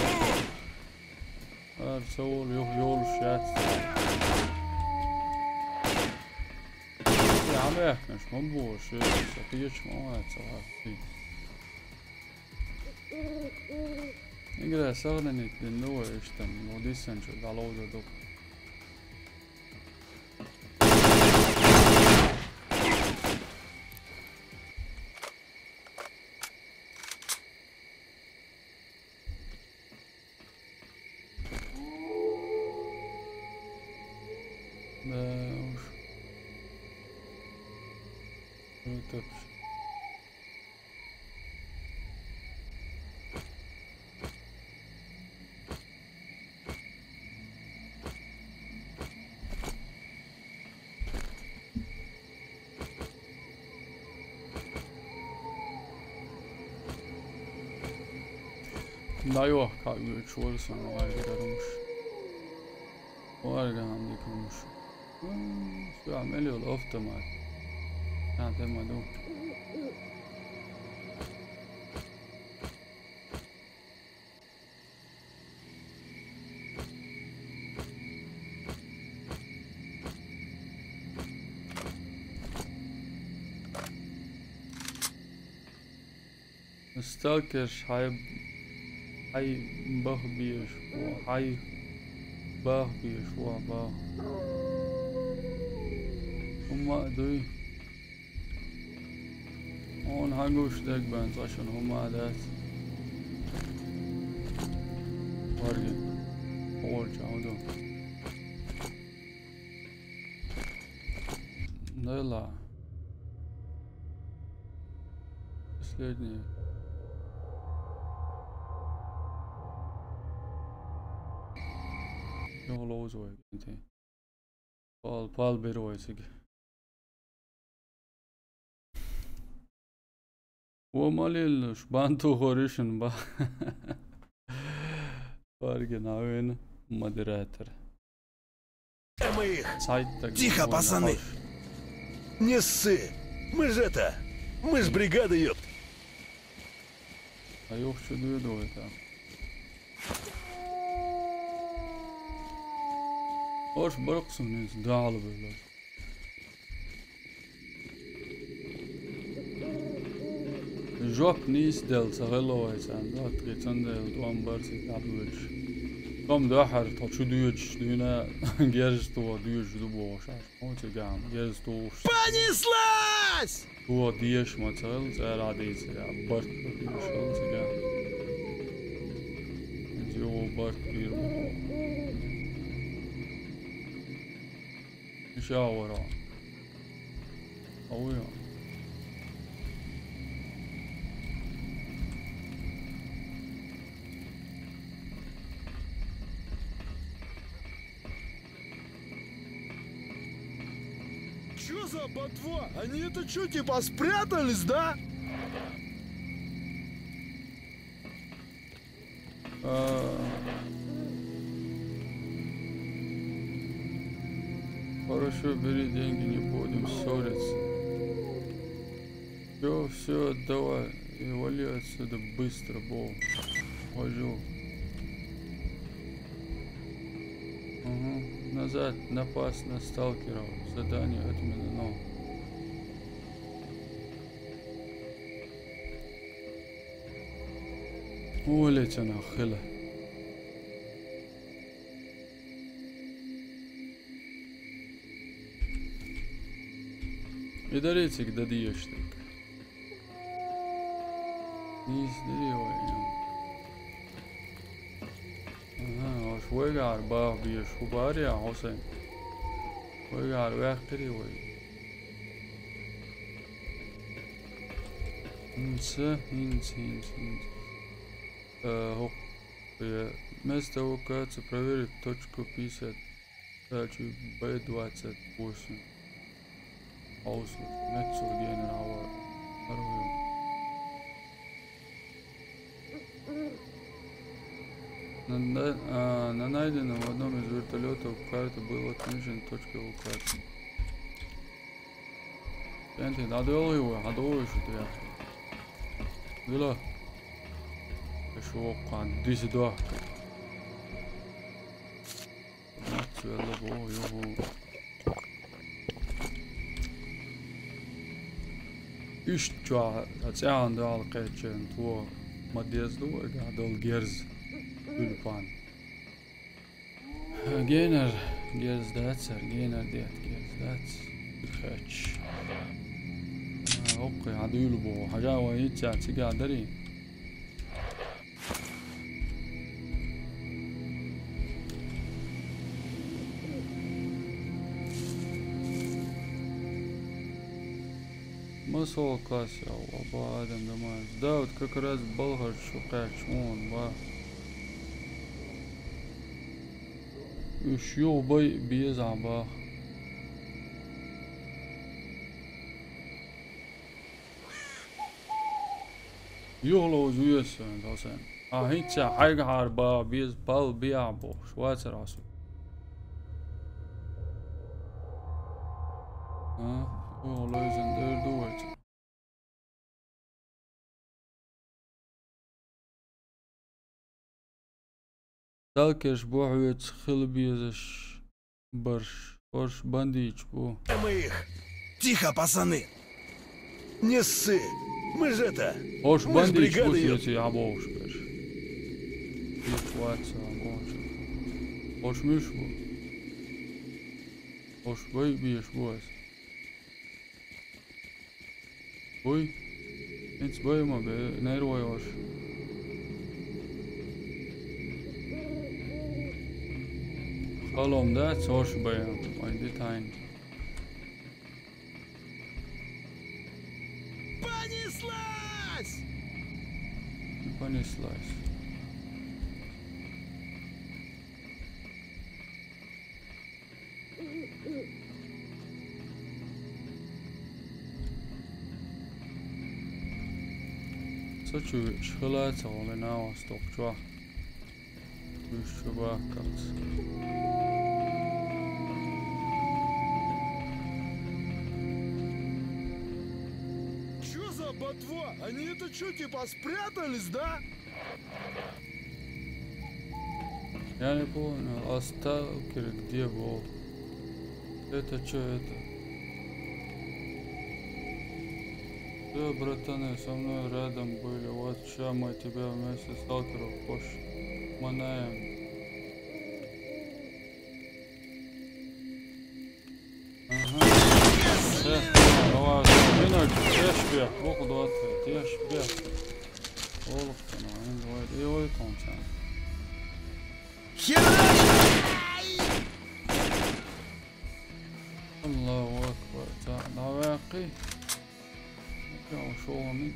Ар ца вол, юх йолуш яц. Я мехнаш, ма бу, ши, са печь, ма ца вал. Игра сагнанит дин, ну, эштам, ну, дисан чу, далода дук. Да уж. Ну, это Najuh, kā viņš var sanākt, garumš. Orgāni, garumš. Mm, jā, melju loftamā. Jā, te man du. Stalker, haj, haj, bah biež, haj, bah biež, bah. Huma, dui. Un hanguš deg ben, sašan huma, das. Vargi. Olča, un du. Ела. Последнее. Йо, лоуз вай, бинти. Пал, пал бер вай цига. Ва ма лелаш, бан тухур ишин ба. Паргин авен модератор. Мы их. Сайт так Тихо, пацаны. Не ссы. Мы ж это, мы ж бригада, ёпт. А ёх чё дует это? Ош барксун из дал было. Жоп нийс дел ца геловайсан, дат гецан дел, туам барси кабуч. Ком дахар, то чу дуч, дуна герз то дуч ду бошаш. О, цигам, герз то уш. Понеслась! О, диеш ма цел, цел адиц, я, барт то диеш, о, цигам. Дио барт бир. Ишавара. Ауя. Чё за ботва? Они это чё, типа, спрятались, да? А. Хорошо, бери деньги, не будем ссориться. Всё, всё, отдавай. И вали отсюда быстро, бо. Вожу. Ага. Назад напасть на сталкеров. Задание отменено. Улиця нахила. Идарецик дадиештик. Нийс дири вай. Ага, ош вайгар бах биеш хубария, Хусейн. Вайгар вяхкири вай. Инца, инца, инца, инца. Э, хоп, э, место локации проверить точку пятьдесят, дальше Б двадцать восемь. Аус, мецо генерал. Оружие. На, на, а, на найденном одном из вертолётов карты был отмечен точка локации. Пенти, надо его, надо его ещё тряхнуть. Вила. Ещё окан, дизидо. Цвела бо, югу. Иш чуа, а цян дал кечен, тво мадез ду, эга дол герз. Тюльпан. Генер герз дац, генер дет герз дац. Хач. А, окей, а дюль бо. Хажа ва иця цига дари. Масол класс, я, оба адам дома. Да, вот как раз болгар шукач, он, ба. Уж ё бай без аба. Юхло уж уйесен, тосен. А хинча хайгахар ба, без пал биа бо, швацар асу. А, о, лойзен дер дуэт. Талкеш бо хьуец хил безаш барш, орш бандич бу. Мы их. Тихо, пацаны. Не ссы. Мы же это, Орш мы ж бандич бу бригада, ё- сети абоуш беш. Их ватса абоуш. Орш миш бу. Орш бай биш бу ас. Ой, инц бай ма бе, нервой орш. Халом да, цорш бай, ой, детайн. Неслась. Со чу веъча хилац хьо, вай нах вац тохчохь. Уьш чу бахкарц. Чё за ботва? Они это чё, типа спрятались, да? Я не понял, а сталкеры где был? Это чё это? Все, братаны, со мной рядом были. Вот ща мы тебя вместе сталкеров пошманаем. Ага. Всё, давай, минут, тешпе, буху двадцать, тешпе. Олух, ну, давай, и ой, кончан. Херачь! Аллаху акбар. Так, давай, окей. Я ушёл, он.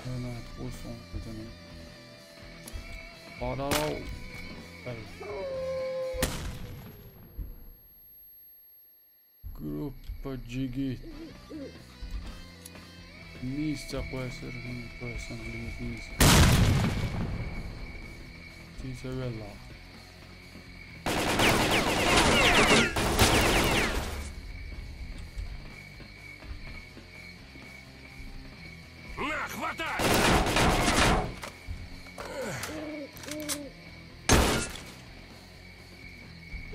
Она вкусно, это не. Парау. Эй. Группа Джиги. Мистер Квайсер, Квайсер, Мистер. Титарелла. На, хватай!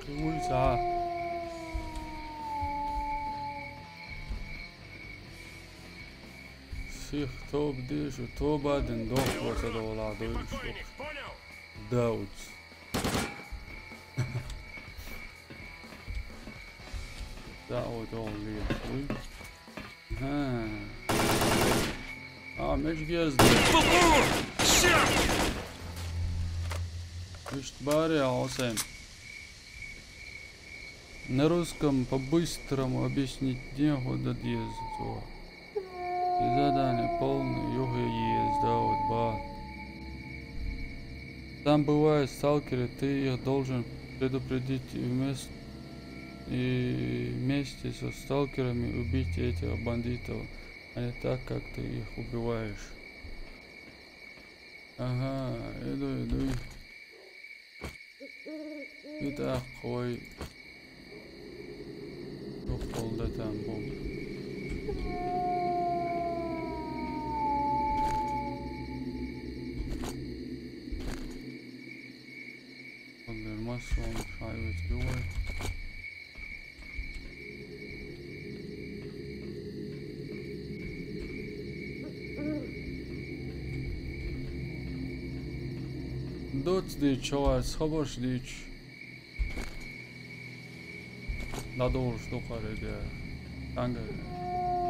Уй, за. Сих топ деш, топ один дох, вот это вала, да и что? Покойник, понял? Да, вот. Да, вот он, блин, уй. Ага. А, меч гезды. Ишт баре, а, осен. На русском по-быстрому объяснить некуда, дезу. И задание полное, юхе езда, вот, ба. Там бывают сталкеры, ты их должен предупредить и вместе, и вместе со сталкерами убить этих бандитов, а не так, как ты их убиваешь. Ага, иду, иду. Итак, ой. Yok oldu там бу. Olmaz olmuş, hayret, yok. Доц дичо, а схабош дич. Надолуш ду кхарига. Танга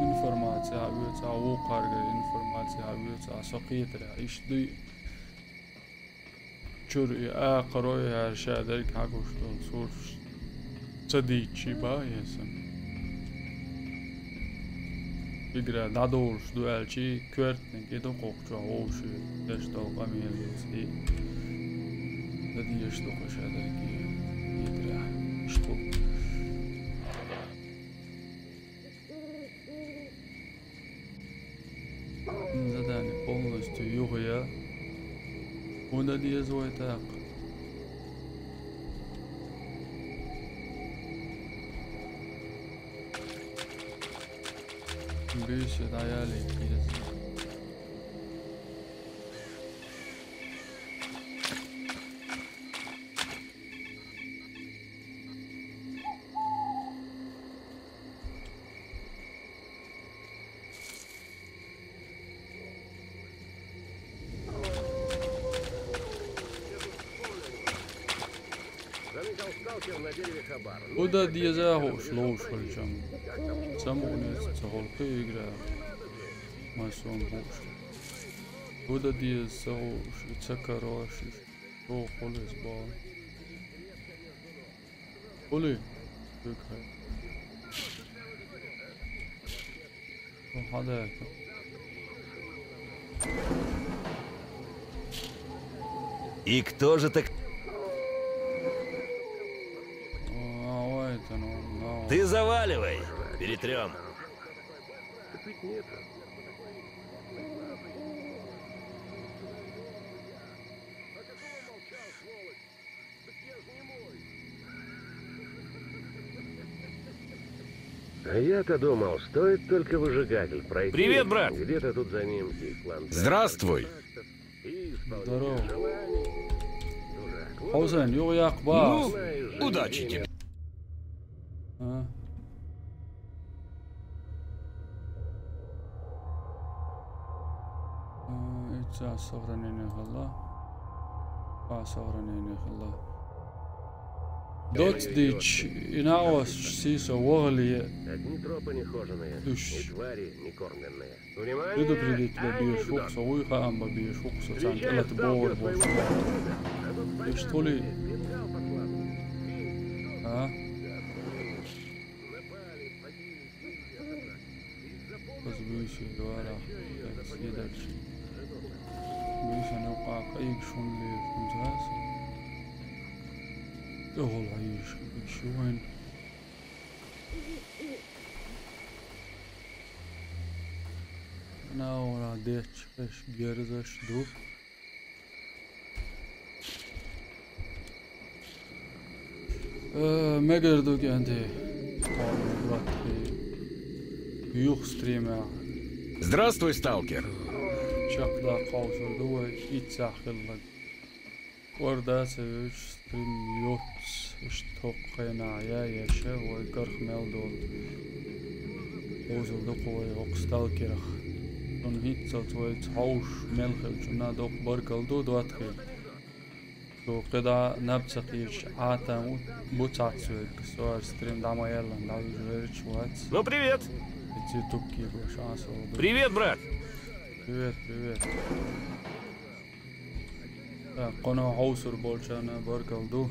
информация, а вуьца, а вукхарга информация, а вуьца, а со кхетарехь. Иш дуй. Чуьра и акхарой, хӀара ша дерг хьагуш долу сурташ ца дийчи бан эсан. Игра дӀадолуш ду аьлчи, коьртаниг и ду кхокхучохь вовшийн деш долу къамелаца и дан дезаш ду кху ша дерг и, и тӀехь. Иштта. Задание полностью юхая. ХӀунда деза вай тӀаккха? Буьйса дӀаялийта деза. Заметил сталкер на дереве хабар. Ну, хӀунда деза хууш ловш хилчам? Ца мукъане ца хӀолкхе игра. Ма сон хууш. ХӀунда деза ца хууш, ца карош, чӀогӀа хулис боху. Хули? Хьан даьлла? И кто же так... А, ой, это, ну, ну. Ты заваливай, перетрем. А я-то думал, стоит только выжигатель пройти. Привет, брат. Где-то тут за ним и клан. Здравствуй. Здорово. Хьо сен, юха яккха бац. Ну, удачи тебе. А? Э, Иццахь сохранение хилла. Кхо сохранение хилла. Доц дийцича, и накъосташ сийсо вахале, Одни тропы нехоженые, Уж. И твари некормленные. Внимание! Предупредить бе безаш ву-кх со, вуй хаам бе безаш ву-кх со, царна тӀелата богӀур болчу. Иштта хуьлий? А? Аса буьйса вара, аса едачи. Буьйсан юкъа къайгаш хӀунда лелаш хӀунда аса? ТӀехула хьийзаш хилла шу вайн. Наура дечча хеш герзаш ду. Э, мегар ду кӀентий. Юха стримехь. Здравствуй, сталкер. Чекхдаккха хьовсур ду вай, иццахь хилларг. КӀорда ца йоьдуш стрим йоццу, иштта хӀокху хенахь я, я ша, вай карах мел долу. Хьовсур ду-кх вай хӀокху сталкерах. Шуна хӀинццалц вайца хьовсуш мел хиллачунна доккха баркалла ду, ДоттагӀий. Шу кхидӀа наб ца кхийча Ӏатам бу цхьацца верг. Со ара стрим дӀа ма-яллан, дӀавижа верг вац. Ну, привет. Эци тукки баш Ӏаса ду. Привет, брат. Привет, привет. Так, кхунах хьовсур болчарна баркалла ду.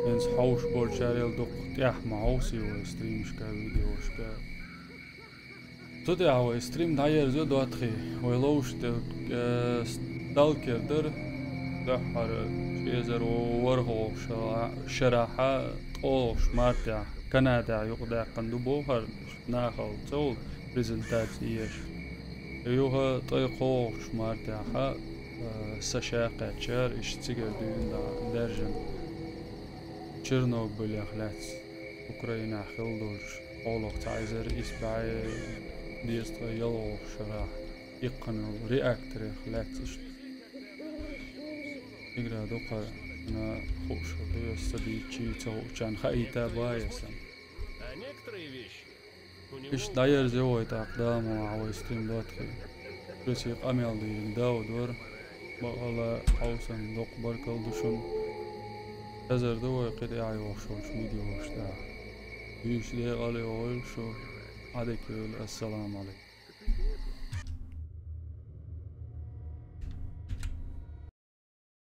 ХӀинца хьовсуш болчарел дукха тӀехь ма хьовсий вай стримашка, видеошка. Цу тӀехь вай стрим дӀаерзайо, ДоттагӀий. Вай ловш дерг, э, сталкер дара. Дуьххьара ши эзар ворхӀалгӀа шара-, шарахьа ткъолгӀачу мартехь Канадехь юкъадаьккхина ду боху хӀара, нахала ца волу презентаци еш. Юха ткъе кхоалгӀачу мартехьа, э, сан ша кхаьччара, иштта цигара дуьйна даьржина. Чернобылех лаьцна Украинахь хилла долчу хьолах цхьа эзар исс бӀе дезткъе ялхолгӀачу шарахь иккхина йолу реакторех лаьцна иштта. Игра дукха хууш хилла ду, аса ца дийцча, ца хуучарна хаийта бан аса. Иштта дӀаерзайо вай тӀаккха, Дала мукъ лахь, вай стрим, ДоттагӀий. Шуьца и къамел дийриг Дауд вара. Бакъала хьовсан доккха баркалла ду шуна. Хезар ду вай кхидӀа йогӀуш йолчу видеошкахь. Буьйса декъала йогӀийла шу. Ӏадика йойла, ассаламу Ӏалайкум.